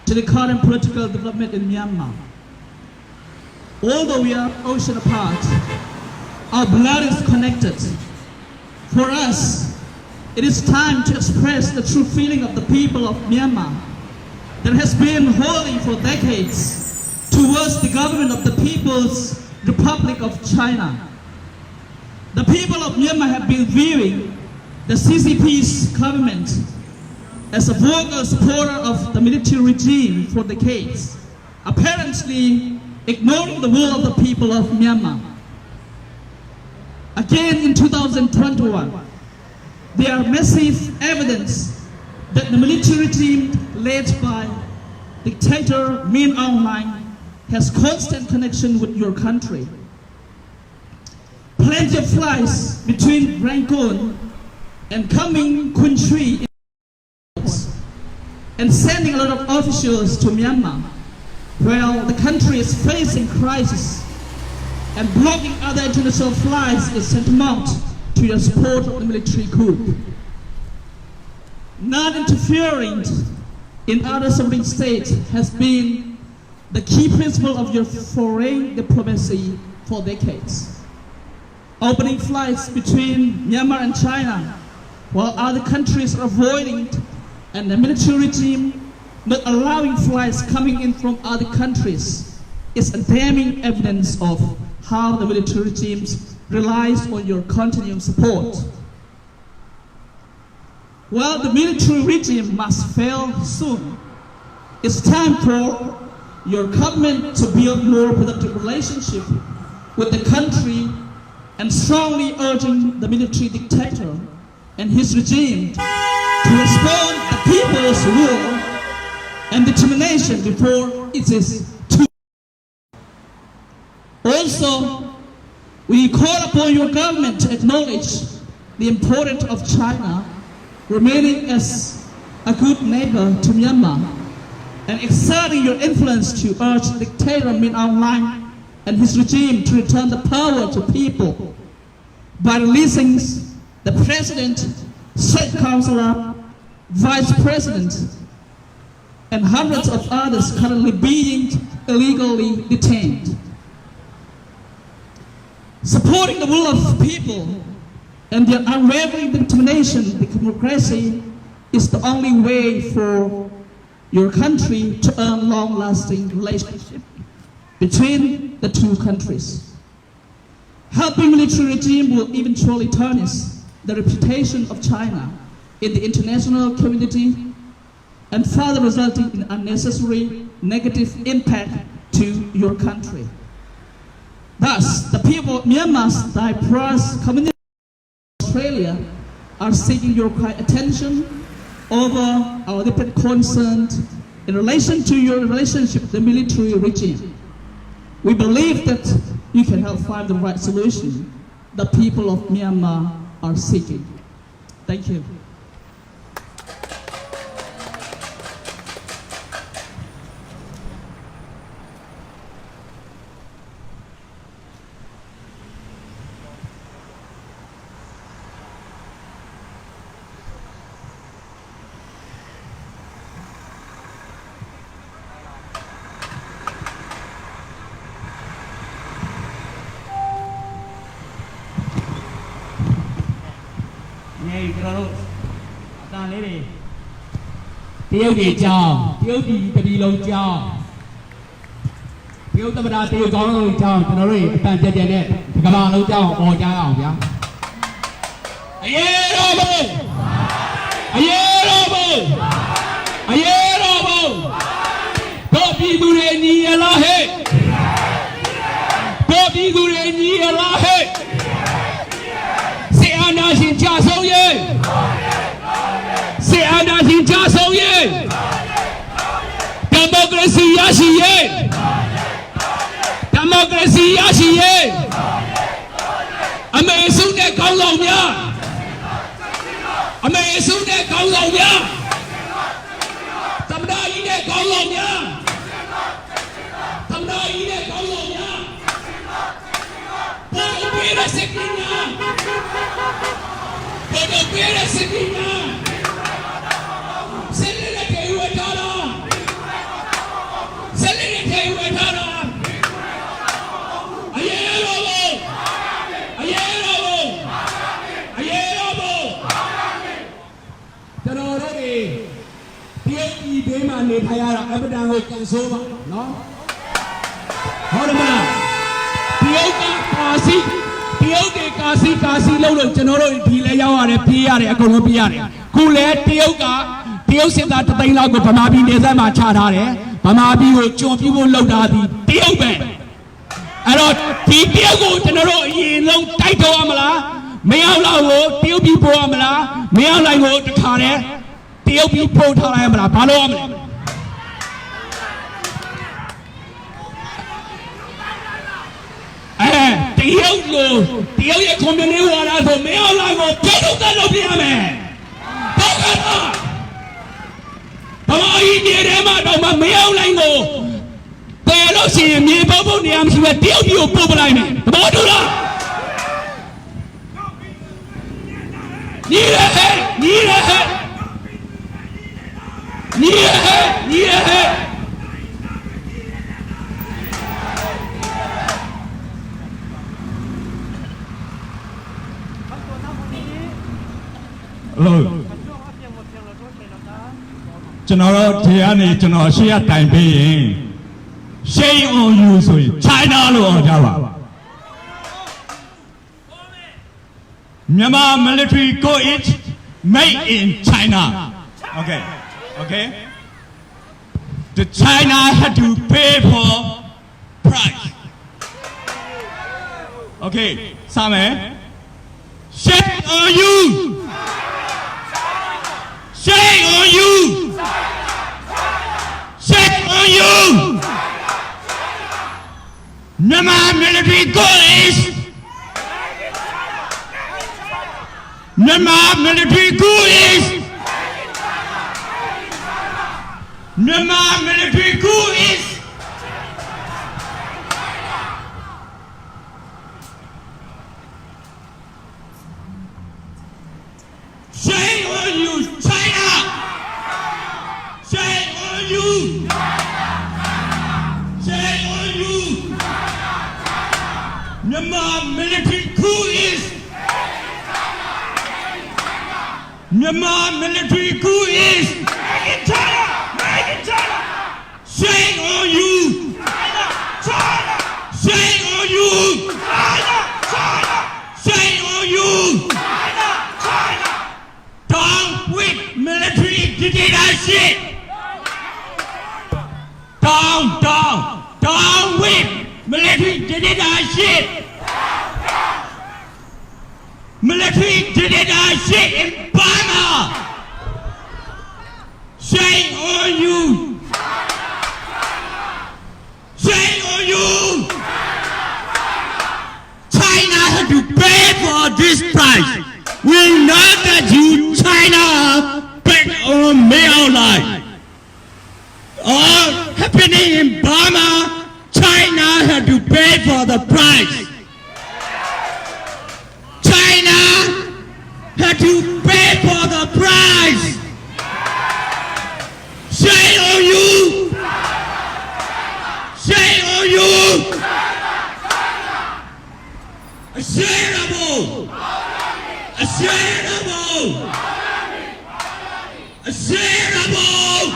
to the current political development in Myanmar. Although we are ocean apart, our blood is connected. For us, it is time to express the true feeling of the people of Myanmar that has been holding for decades towards the government of the People's Republic of China. The people of Myanmar have been viewing the CCP's government as a vocal supporter of the military regime for decades, apparently ignoring the will of the people of Myanmar. Again in 2021, There are massive evidence that the military regime led by dictator Min Aung Hlaing has constant connection with your country. Plenty of flights between Rangoon and coming country and sending a lot of officials to Myanmar while the country is facing crisis and blocking other international flights is tantamount to your support of the military coup. Not interfering in other sovereign states has been the key principle of your foreign diplomacy for decades. Opening flights between Myanmar and China while other countries are avoiding and the military regime not allowing flights coming in from other countries is a damning evidence of how the military regime relies on your continuing support. Well, the military regime must fail soon. It's time for your government to build more productive relationship with the country and strongly urging the military dictator and his regime to respond the people's will and determination before it is too Also, we call upon your government to acknowledge the importance of China remaining as a good neighbor to Myanmar and exerting your influence to urge dictator Min Aung Hlaing and his regime to return the power to people by releasing the president, state councillor, vice president, and hundreds of others currently being illegally detained. Supporting the will of people and their unwavering determination to democracy is the only way for your country to earn long-lasting relationship between the two countries. Helping military regime will eventually tarnish the reputation of China in the international community and further resulting in unnecessary negative impact to your country. Thus, the people of Myanmar's diverse community in Australia are seeking your attention over our different concerns in relation to your relationship with the military regime. We believe that you can help find the right solution the people of Myanmar are seeking. Thank you. နေကျွန်တော်တို့အတန်လေးတွေတရုတ်တွေကြောင်းတရုတ်ပြည်တပြည်လုံးကြောင်းတရုတ်သမ္မတတရုတ်ကောင်းလုံးကြောင်းကျွန်တော်တို့အတန်ကြက်ကြက်နဲ့ဒီကမ္ဘာလုံးကြောင်းအော်ကြအောင်ဗျာအရေးတော်ဘုံအရေးတော်ဘုံအရေးတော်ဘုံတို့ပြည်သူတွေညီရလားဟဲ့တို့ပြည်သူတွေညီရလားဟဲ့စေအာနာရှင်ကြဆုံးရေးစေအာနာရှင်ကြဆုံးရေးဒီမိုကရေစီရရှိရေးဒီမိုကရေစီရရှိရေးအမေစုနဲ့ကောင်းဆောင်များအမေစုနဲ့ကောင်းဆောင်များသမ္မတကြီးနဲ့ကောင်းဆောင်များသမ္မတကြီးနဲ့ကောင်းဆောင်များပေါ်ပြေးတဲ့စကင်းများပေါ်ပြေးတဲ့စကင်းများစက်လက်တွေဝတ်ထားတာစက်လက်တွေဝတ်ထားတာအရေးတော်ဘုံအရေးတော်ဘုံအရေးတော်ဘုံကျွန်တော်တို့တွေတရုတ်ပြည်ဘေးမှာနေထိုင်ရတာအပဒံကိုကန်ဆိုးပါနော်ဟုတ်တယ်မလားတရုတ်ကကာစီတရုတ်တွေကာစီကာစီလို့လို့ကျွန်တော်တို့ဒီလဲရောက်ရတယ်ပြေးရတယ်အကုန်လုံးပြေးရတယ်ခုလဲတရုတ်ကတရုတ်စစ်သားတသိန်းလောက်ကိုဗမာပြည်နေဆက်မှာချထားတယ်ဗမာပြည်ကိုကြွန်ပြဖို့လှုပ်တာဒီတရုတ်ပဲအဲ့တော့ဒီတရုတ်ကိုကျွန်တော်တို့အရင်ဆုံးတိုက်တော့ရမလား မင်းအောင်လောက်ကိုတရုတ်ပြည်ပို့ရမလားမင်းအောင်လိုက်ကိုတခါတည်းတရုတ်ပြည်ပို့ထားလိုက်ရမလားဘာလို့ရမလဲအဲတရုတ်လိုတရုတ်ရဲ့ကွန်မြူနတီဝါဒဆိုမင်းအောင်လိုက်ကိုပြုတ်ထုတ်တဲ့လုပ်ပြရမယ်တော့ကတော့ဘာမကြီးနေတယ်မှာတော့မင်းအောင်လိုက်ကိုပယ်လို့ရှိရင်မြေပုတ်ပုတ်နေရာမရှိပဲတရုတ်ပြည်ကိုပို့ပလိုက်မယ်သဘောတူလားညီရဟဲ့ညီရဟဲ့ညီရဟဲ့ညီရဟဲ့ လို့ကျွန်တော်တို့ဒီကနေကျွန်တော်ရှေ့ကတိုင်ပေးရင် shame on you ဆိုရင် China လို့អော်ကြပါမြန်မာ military go it made in China. Okay, okay, the China had to pay for price. Okay, စမယ် shame on you. Shame on you! Shame on you! Myanmar military coup is Myanmar military coup is Myanmar military coup is Shame on you, China! Shame on you! Shame on you! Myanmar military coup is Myanmar military coup is Made in China! Made in China! Shame on you! China! China! Shame on you! China! China! Shame on you! China! China! Down with military dictatorship! Down, down, down with military dictatorship! Military dictatorship in Burma! Shame on you! Shame on you! China had to pay for this price. We know that you, China, bet on male life. All happening in Burma, China had to pay for the price. China had to pay for the price. Shame on you! Shame on you! Ashameable! Ashameable! Ashameable!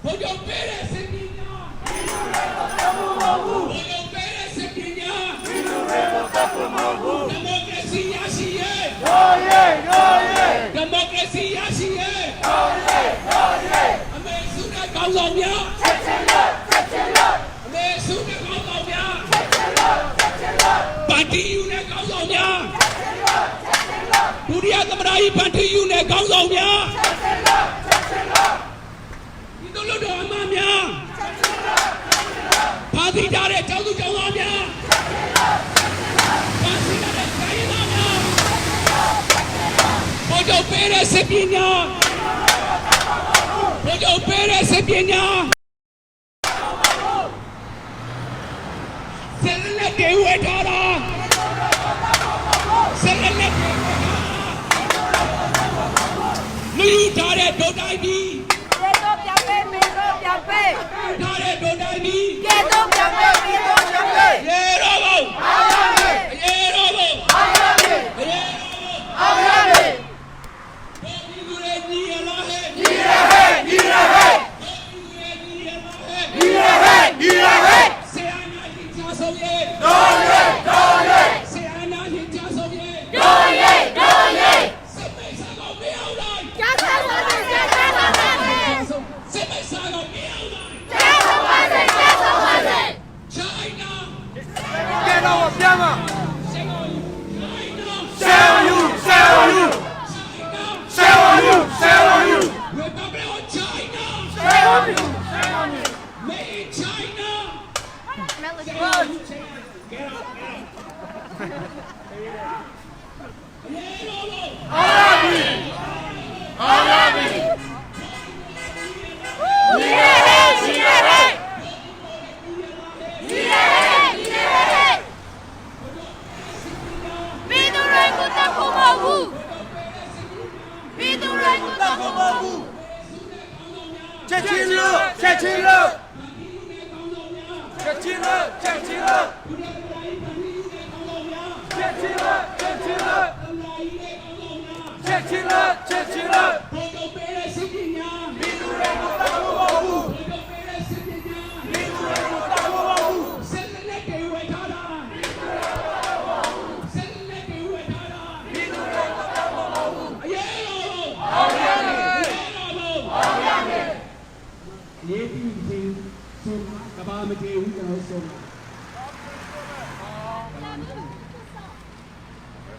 ဘုံကြောင့်ပေးတဲ့စင်ပညာဘုံကြောင့်ပေးတဲ့စင်ပညာဒီမိုကရေစီရရှိရေးဒီမိုကရေစီရရှိရေးအမေစုတဲ့ကောင်းဆောင်များအမေစုတဲ့ကောင်းဆောင်များပါတီယူတဲ့ကောင်းဆောင်များဒုတိယသမ္မတကြီးပါတီယူတဲ့ကောင်းဆောင်များ ဒီတို့လို့တော့အမများပါတိကြတဲ့ကျောင်းသူကျောင်းသားများပါ ိုလ်ချုပ်ပေးတဲ့စစ်ပညာဘိုလ်ချုပ်ပေးတဲ့စစ်ပညာဆက်လက်တွေဝဲထားတာဆက်လက်တွေဝဲထားတာလူယူထားတဲ့ဒုတိုင်းဒီ ပြေတော့ပြန်ပေးပြေတော့ပြန်ပေး ထားတဲ့ဒုတိုင်းဒီ ပြေတော့ပြန်ပေးပြေတော့ပြန်ပေး ရေရောဘုံ အောင်ရမည် ရေရောဘုံ အောင်ရမည် ရေရောဘုံ အောင်ရမည် တို့ပြည်သူတွေညီရလားဟဲ့ ညီရဟဲ့ညီရဟဲ့ တို့ပြည်သူတွေညီရလားဟဲ့ ညီရဟဲ့ညီရဟဲ့ ဆေအာနာကြီးချဆုံးရဲ့ တော်ရဲတော်ရဲ ဆေအာနာကြီးချဆုံးရဲ့ တို့ရေတို့ရေ စစ်မိတ်ဆာကောင်မင်းအောင်လိုက် ကြားထားပါစေကြားထားပါစေ စစ်မိတ်ဆာကောင်မင်းအောင်လိုက် ကြားထားပါစေကြားထားပါစေ China ကဲတော့ပြန်ပါ China Shall you shall you China shall you shall you Republic of China shall you shall you Made in China Get out ရေရောဘုံ အောင်ရမည်အောင်ရမည် ညီရဟဲ့ညီရဟဲ့ညီရဟဲ့ညီရဟဲ့ပြည်သူတွေကိုတတ်ဖို့မဟုတ်ဘူးပြည်သူတွေကိုတတ်ဖို့မဟုတ်ဘူး ချက်ချင်းလို့ချက်ချင်းလို့ချက်ချင်းလို့ချက်ချင်းလို့ချက်ချင်းလို့ချက်ချင်းလို့ချက်ချင်းလို့ချက်ချင်းလို့ ဘုံတို့ပေးတဲ့စစ်ပညာ ပြည်သူတွေကိုတတ်ဖို့မဟုတ်ဘူး ဘုံတို့ပေးတဲ့စစ်ပညာ ပြည်သူတွေကိုတတ်ဖို့မဟုတ်ဘူး ဆက်လက်တွေဝယ်ထားတာဆက်လက်တွေဝယ်ထားတာ ပြည်သူတွေကိုတတ်ဖို့မဟုတ်ဘူး အရေးတော်ဘုံ အောင်ရမည် အရေးတော်ဘုံ အောင်ရမည် ရေးပြီးချင်းဆုံးကဘာမတည်ဘူးကျွန်တော်ဆုံး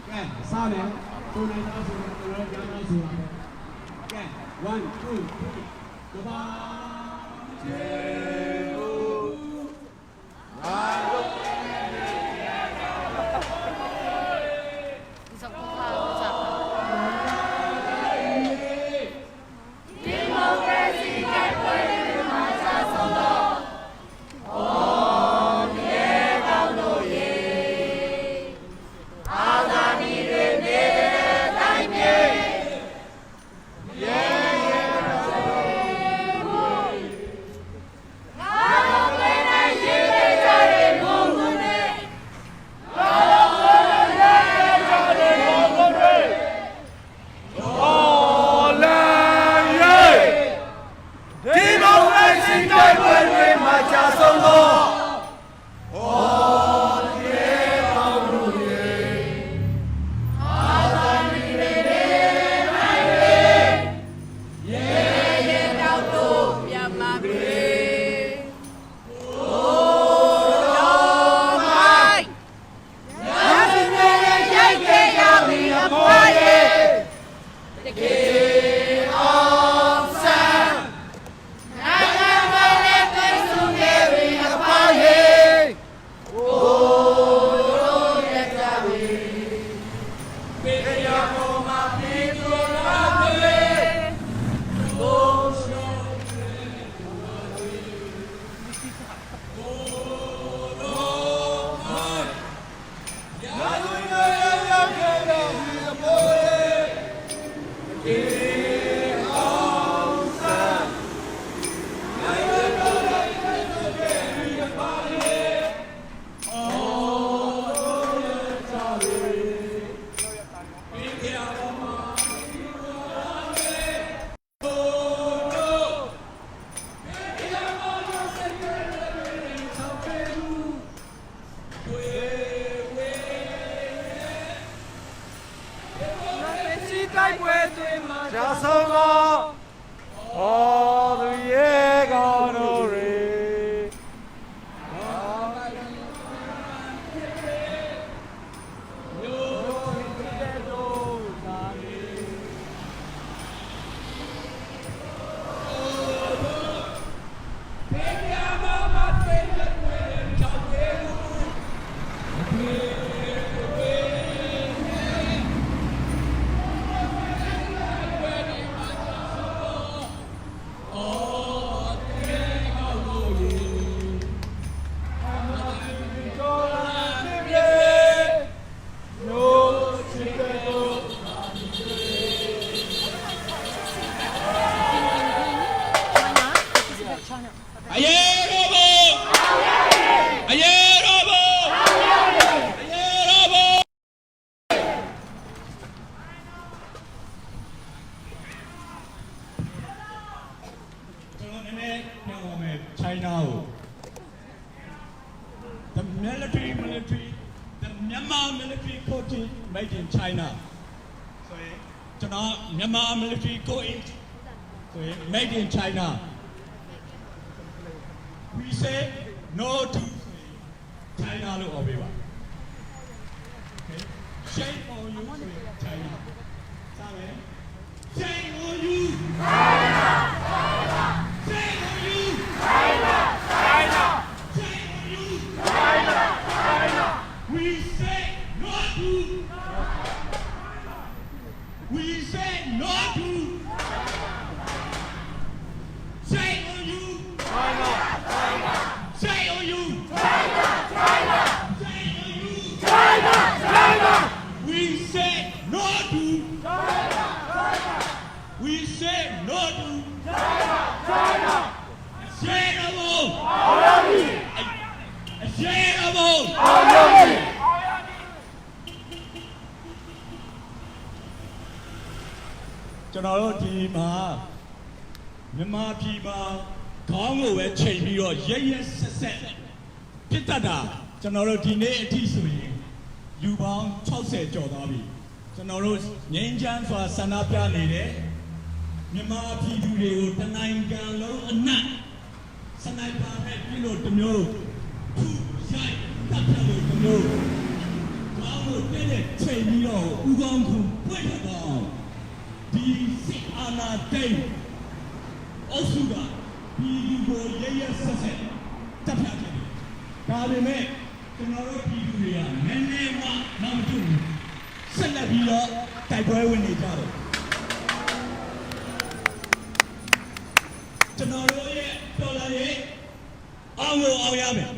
ကဲစားမယ်ကိုနေသားဆိုတော့ကျွန်တော်ပြန်တော့ဆိုတာပဲကဲ1 2 3ကဘာ ဒီမိုကရေစီတိုက်ပွဲတွေမှာချဆုံးတော့အော်ရဲကောင်းတို့ရေအာဇာနည်တွေနေတဲ့တိုင်းမြေရဲရဲတော် အရေးတော်ဘုံအရေးတော်ဘုံအရေးတော်ဘုံကျွန်တော်နည်းနည်းပြောပါမယ် China ကို The military military the Myanmar military coaching made in China ဆိုရင်ကျွန်တော်မြန်မာ military coaching ဆိုရင် made in China. We say no to China လို့អော်ပေးပါ Okay, shame on you ဆိုရင် China စမယ် Shame on you, China. Shame on you, China. China. Shame on you, China. China. We say no to, we say no to. Shame on you! China! China! Shame on you! China! China! Shame on you! China! China! We say no to China! China! We say no to China! China! Shame on you! Shame on you! ကျွန်တော်တို့ဒီမှာမြန်မာပြည်မှာခေါင်းကိုပဲချိန်ပြီးတော့ရရဆက်ဆက်ပြစ်တတ်တာကျွန်တော်တို့ဒီနေ့အထိဆိုရင်လူပေါင်း60ကျော်သွားပြီကျွန်တော်တို့ငြိမ်းချမ်းစွာဆန္ဒပြနေတဲ့မြန်မာပြည်သူတွေကိုတနိုင်ငံလုံးအနှံ့စနိုက်ပါနဲ့ပြစ်လို့တစ်မျိုးထုရိုက်တပ်ဖြတ်လို့တစ်မျိုးခေါင်းကိုတဲ့တဲ့ချိန်ပြီးတော့ဥကောင်းခုပွင့်ထွက်သွားအောင်ဒီစစ်အာဏာသိမ်း အုပ်စုကပြည်သူကိုရရဆက်ဆက်တပ်ဖြတ်ခဲ့တယ်။ဒါပေမဲ့ကျွန်တော်တို့ပြည်သူတွေကနည်းနည်းမှနောက်မတူဘူး။ဆက်လက်ပြီးတော့တိုက်ပွဲဝင်နေကြတယ်။ကျွန်တော်တို့ရဲ့တော်လာရဲ့အောင်ကိုအောင်ရမယ်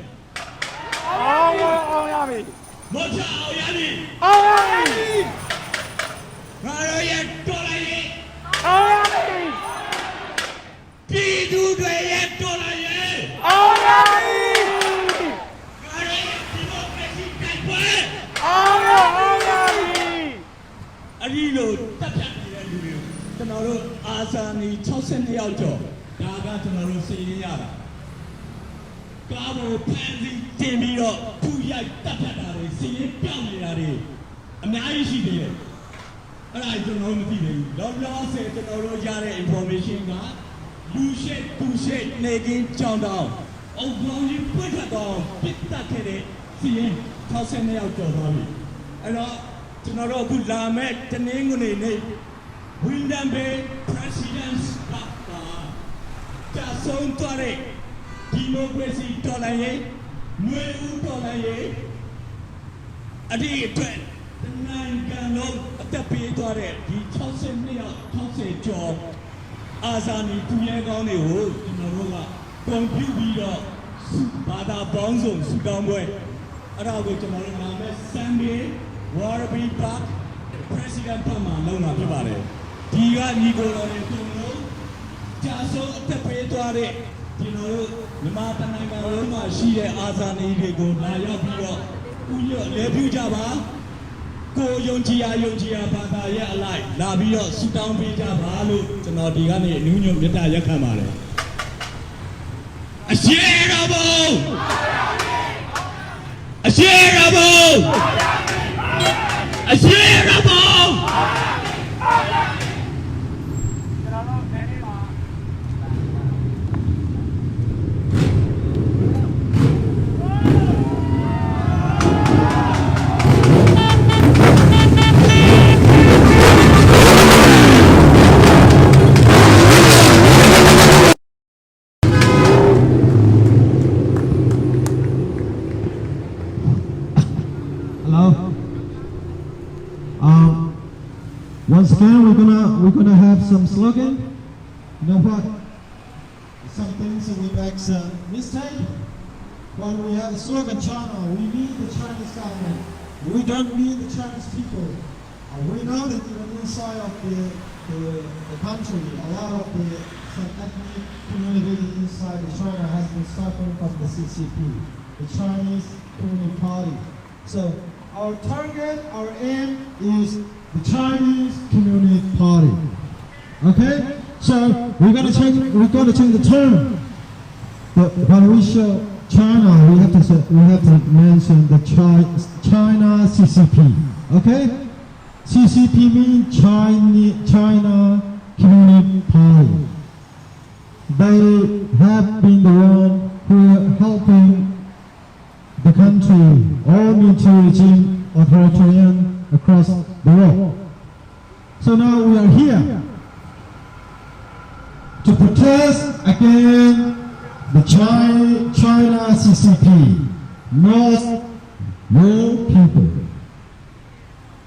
အောင်အောင်ရပြီ ။မောချအောင်ရမည် အောင်ရပြီ ။ငါတို့ရဲ့တော်လာရဲ့ အောင်ရပြီ ပြည်သူတွေရဲ့တော်လာရဲ့ အောင်ရပြီ ငါတို့ရဲ့ဒီမိုကရေစီတိုက်ပွဲ အောင်ရအောင်ရပြီ အဲ့ဒီလိုတက်ဖြတ်နေတဲ့လူတွေကိုကျွန်တော်တို့အာဇာနည်62ယောက်ကျော်ဒါကကျွန်တော်တို့စီရင်ရတာကားပေါ်ဖန်စီတင်ပြီးတော့ထူရိုက်တက်ဖြတ်တာတွေစီရင်ပြောင်းနေတာတွေအများကြီးရှိသေးတယ်အဲ့ဒါကျွန်တော်တို့မသိသေးဘူးလောလောဆယ်ကျွန်တော်တို့ရတဲ့ information ကလူရှိသူရှိနေကင်းကြောင်တောင်အုပ်ကောင်ကြီးပွင့်ထွက်တော့ပြစ်တက်ခဲ့တဲ့စီရင်62ယောက်ကျော်သွားပြီအဲ့တော့ကျွန်တော်တို့အခုလာမဲ့တနင်္ဂနွေနေ့ Wyndham Bay President's Cup ပါကြာဆုံးသွားတဲ့ဒီမိုကရေစီတော်လှန်ရေးຫນွေဦးတော်လှန်ရေးအဒီအတွက်တနိုင်ငံလုံးအသက်ပေးသွားတဲ့ဒီ62ယောက်60ကျော်အာဇာနည်သူရဲကောင်းတွေကိုကျွန်တော်တို့ကကွန်ပျူပြီးတော့စုဘာသာပေါင်းစုံစုတောင်းပွဲအဲ့ဒါကိုကျွန်တော်တို့လာမဲ့ Sunday Warby Park President ဖတ်မှာလုပ်မှာဖြစ်ပါတယ်ဒီကညီကိုတော်တွေအကုန်လုံး ကြာဆုံးအသက်ပေးသွားတဲ့ကျွန်တော်တို့မြန်မာတနိုင်ငံလုံးမှာရှိတဲ့အာဇာနည်တွေကိုလာရောက်ပြီးတော့ဥညွတ်လဲပြကြပါကိုယုံကြည်ရာယုံကြည်ရာဘာသာရဲ့အလိုက်လာပြီးတော့ဆုတောင်းပေးကြပါလို့ကျွန်တော်ဒီကနေအနုညွတ်မေတ္တာရက်ခံပါတယ်အရှိတော်ဘုံအရှိတော်ဘုံအရှိတော်ဘုံ Hello. Once again, we're gonna have some slogan. You know what? Some things we make a mistake. When we have a slogan China, we mean the Chinese government. We don't mean the Chinese people. We know that even inside of the country, a lot of the some ethnic community inside the China has been suffering from the CCP, the Chinese Communist Party. So our target, our aim is the Chinese Communist Party. Okay? So we're gonna change we're gonna change the term. But when we show China, we have to say, we have to mention the China CCP. Okay? CCP means China, China Communist Party. They have been the one who are helping the country, all military regime authoritarian across the world. So now we are here to protest against the China CCP, not your people.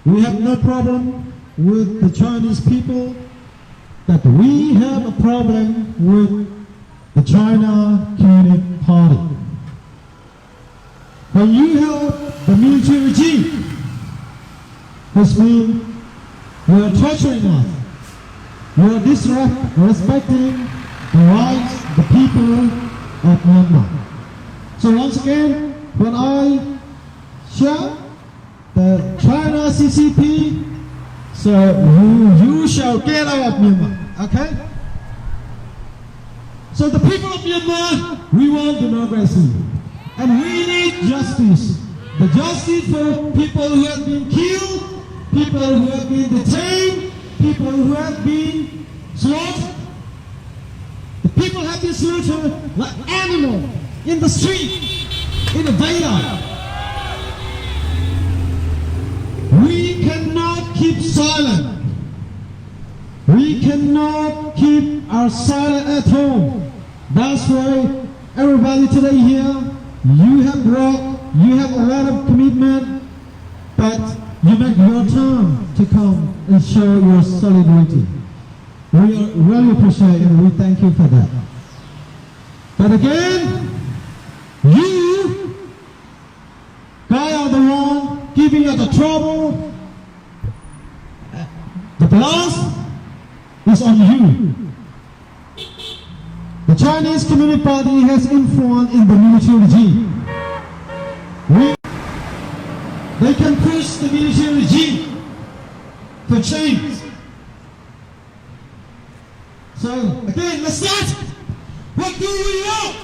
We have no problem with the Chinese people, but we have a problem with the China Communist Party. When you help the military regime, which means you are torturing us, you are disrespecting the rights, the people of Myanmar. So once again, when I shout the China CCP, so you shall get out of Myanmar, okay? So the people of Myanmar, we want democracy. And we need justice. The justice for people who have been killed, people who have been detained, people who have been slaughtered. The people have been slaughtered like animals in the street, in the daylight. We cannot keep silent. We cannot keep our silent at home. That's why everybody today here, you have brought, you have a lot of commitment, but you make your time to come and show your solidarity. We are really appreciate and we thank you for that. But again, you guys are the one giving us the trouble. The blast is on you. The Chinese Communist Party has influence in the military regime. They can push the military regime for change. So again, let's start. What do we want?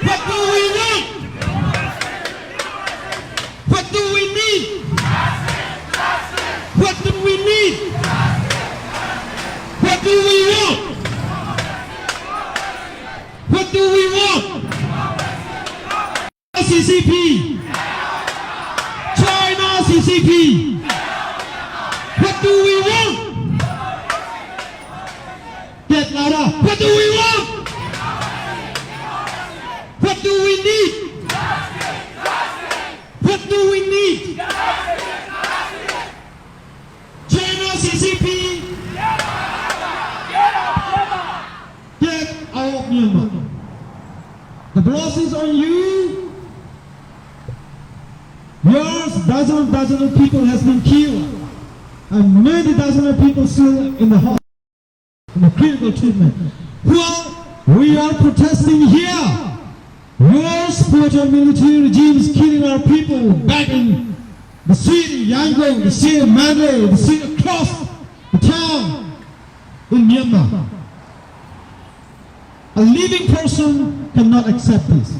What do we want? What do we need? What do we need? What do we want? What do we want? CCP. China CCP. What do we want? Get louder. What do we want? What do we need? What do we need? China CCP. Get out of Myanmar. The blood is on you. Yours, dozens and dozens of people has been killed. And many dozens of people still in the hospital, in the critical treatment. Well, we are protesting here. Your supporter military regime is killing our people back in the city, Yangon, the city of Mandalay, the city across the town in Myanmar. A living person cannot accept this.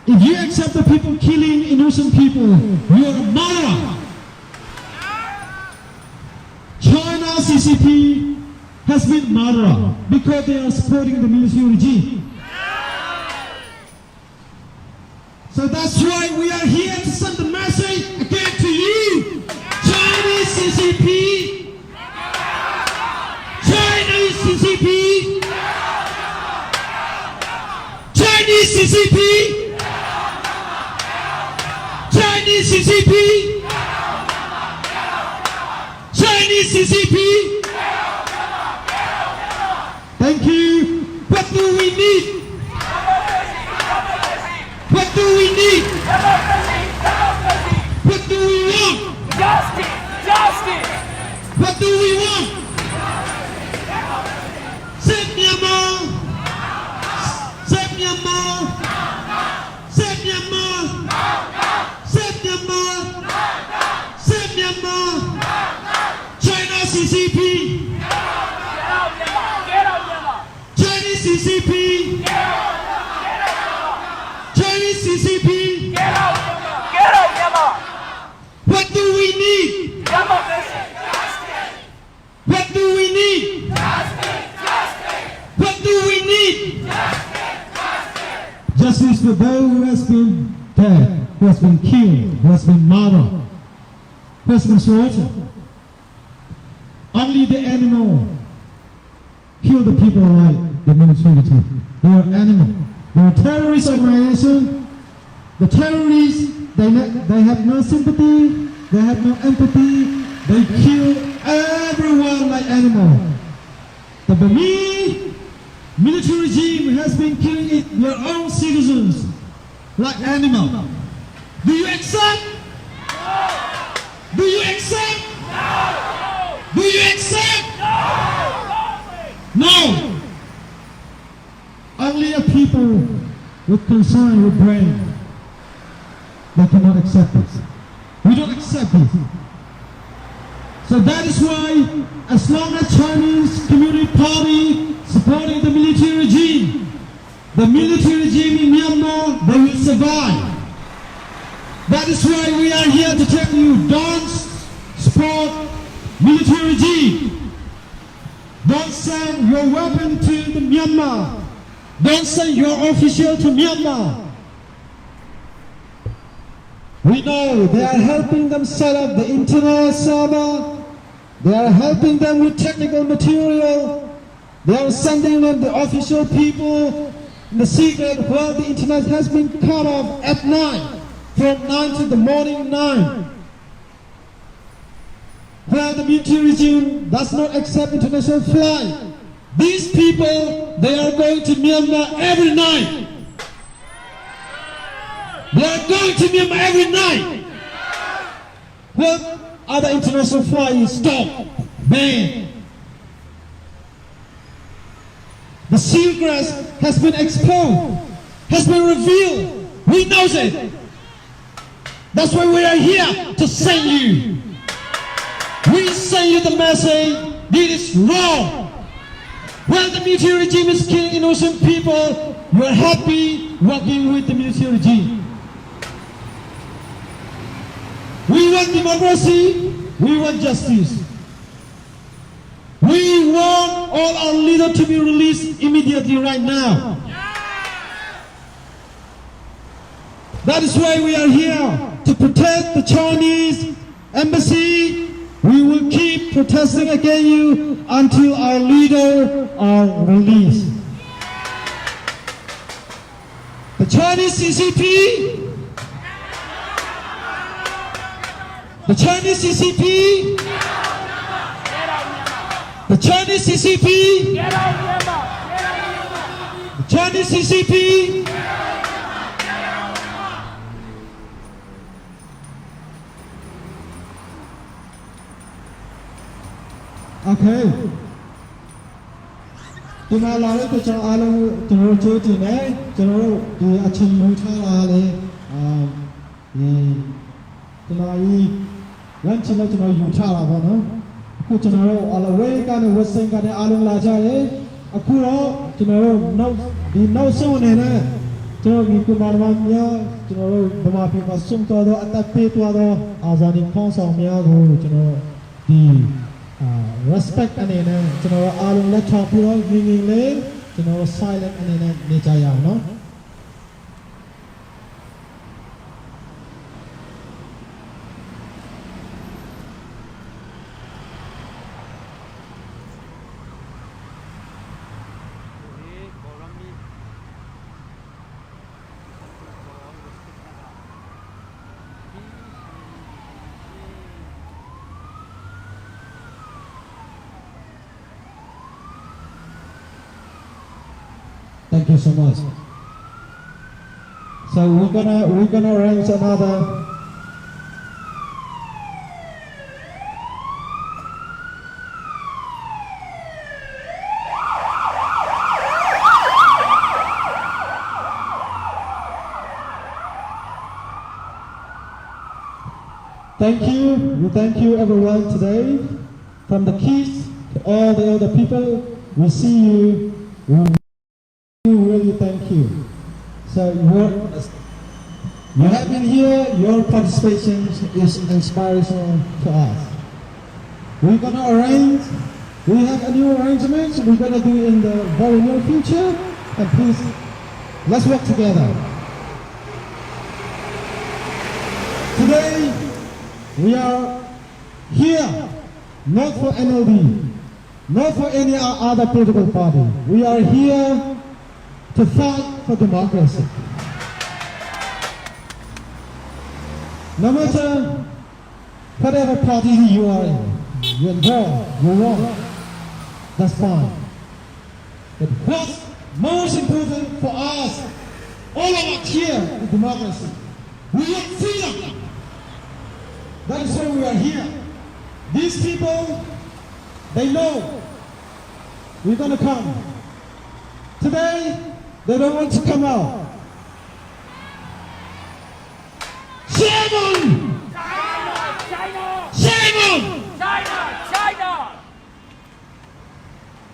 If you accept the people killing innocent people, you are a murderer. China CCP has been murderer because they are supporting the military regime. So that's why we are here to send the message again to you, Chinese CCP, Chinese CCP, Chinese CCP, Chinese CCP, Chinese CCP. Thank you. What do we need? What do we need? What do we want? Justice! Justice! What do we want? CCP. Chinese CCP. Get out Get out Myanmar What do we need? Democracy What do we need? What do we need? Justice for those who has been dead, who has been killed, who has been murdered, who has been slaughtered. Only the animal kill the people like the military. They are animal. They are terrorist organization. The terrorists, they, they have no sympathy, they have no empathy, they kill everyone like animal. The Burmese military regime has been killing it, their own citizens like animal. Do you accept? Do you accept? No. Do you accept? No. No. Only a people with concern with brain they cannot accept this. We don't accept this. So that is why, as long as Chinese Communist Party supporting the military regime, the military regime in Myanmar, they will survive. That is why we are here to tell you, don't support military regime. Don't send your weapon to the Myanmar. Don't send your official to Myanmar. We know they are helping them set up the internet server. They are helping them with technical material. They are sending them the official people in the secret while the internet has been cut off at night from 9 to the morning 9. Where the military regime does not accept international flight. These people, they are going to Myanmar every night. They are going to Myanmar every night. What other international flight is stopped, banned. The secret has been exposed, has been revealed. We know it. That's why we are here to send you. We send you the message. This is wrong. When the military regime is killing innocent people, you are happy working with the military regime. We want democracy. We want justice. We want all our leaders to be released immediately right now. That is why we are here to protect the Chinese embassy. We will keep protesting against you until our leader are released. The Chinese CCP, the Chinese CCP, the Chinese CCP, the Chinese CCP. Okay. ဒီမှာလာတဲ့ကျွန်တော်အားလုံးကျွန်တော်တို့ကြိုးတင်တယ်ကျွန်တော်တို့ဒီအချင်းယူထားတာလေအာဒီကျွန်တော်ကြီးလမ်းချင်တော့ကျွန်တော်ယူထားတာပေါ့နော်အခုကျွန်တော်တို့ all the way ကနေ western ကနေအားလုံးလာကြတယ်အခုတော့ကျွန်တော်တို့နောက်ဒီနောက်ဆုံးအနေနဲ့ကျွန်တော်ဒီကွန်မာမများကျွန်တော်တို့ဗမာပြည်မှာဆုံးသွားတော့အသက်ပေးသွားတော့အာဇာနည်ခေါင်းဆောင်များကိုကျွန်တော်ဒီ အာ respect အနေနဲ့ကျွန်တော်တို့အားလုံးလက်ထောက်ပြီးတော့ငင်ငင်လေးကျွန်တော်တို့ silent အနေနဲ့နေကြရအောင်နော် Thank you so much. So we're gonna arrange another. Thank you. We thank you everyone today. From the kids to all the older people, we see you. We you. So your, you have been here, your participation is inspirational to us. We're gonna arrange, we have a new arrangement we're gonna do in the very near future, and please, let's work together. Today, we are here not for NLD, not for any other political party. We are here to fight for democracy. No matter whatever party you are in, you're involved, you're wrong, that's fine. But what's most important for us, all of us here, is democracy. We want freedom. That is why we are here. These people, they know we're going to come. Today, they don't want to come out. Shame on! China! Shame on! China! China!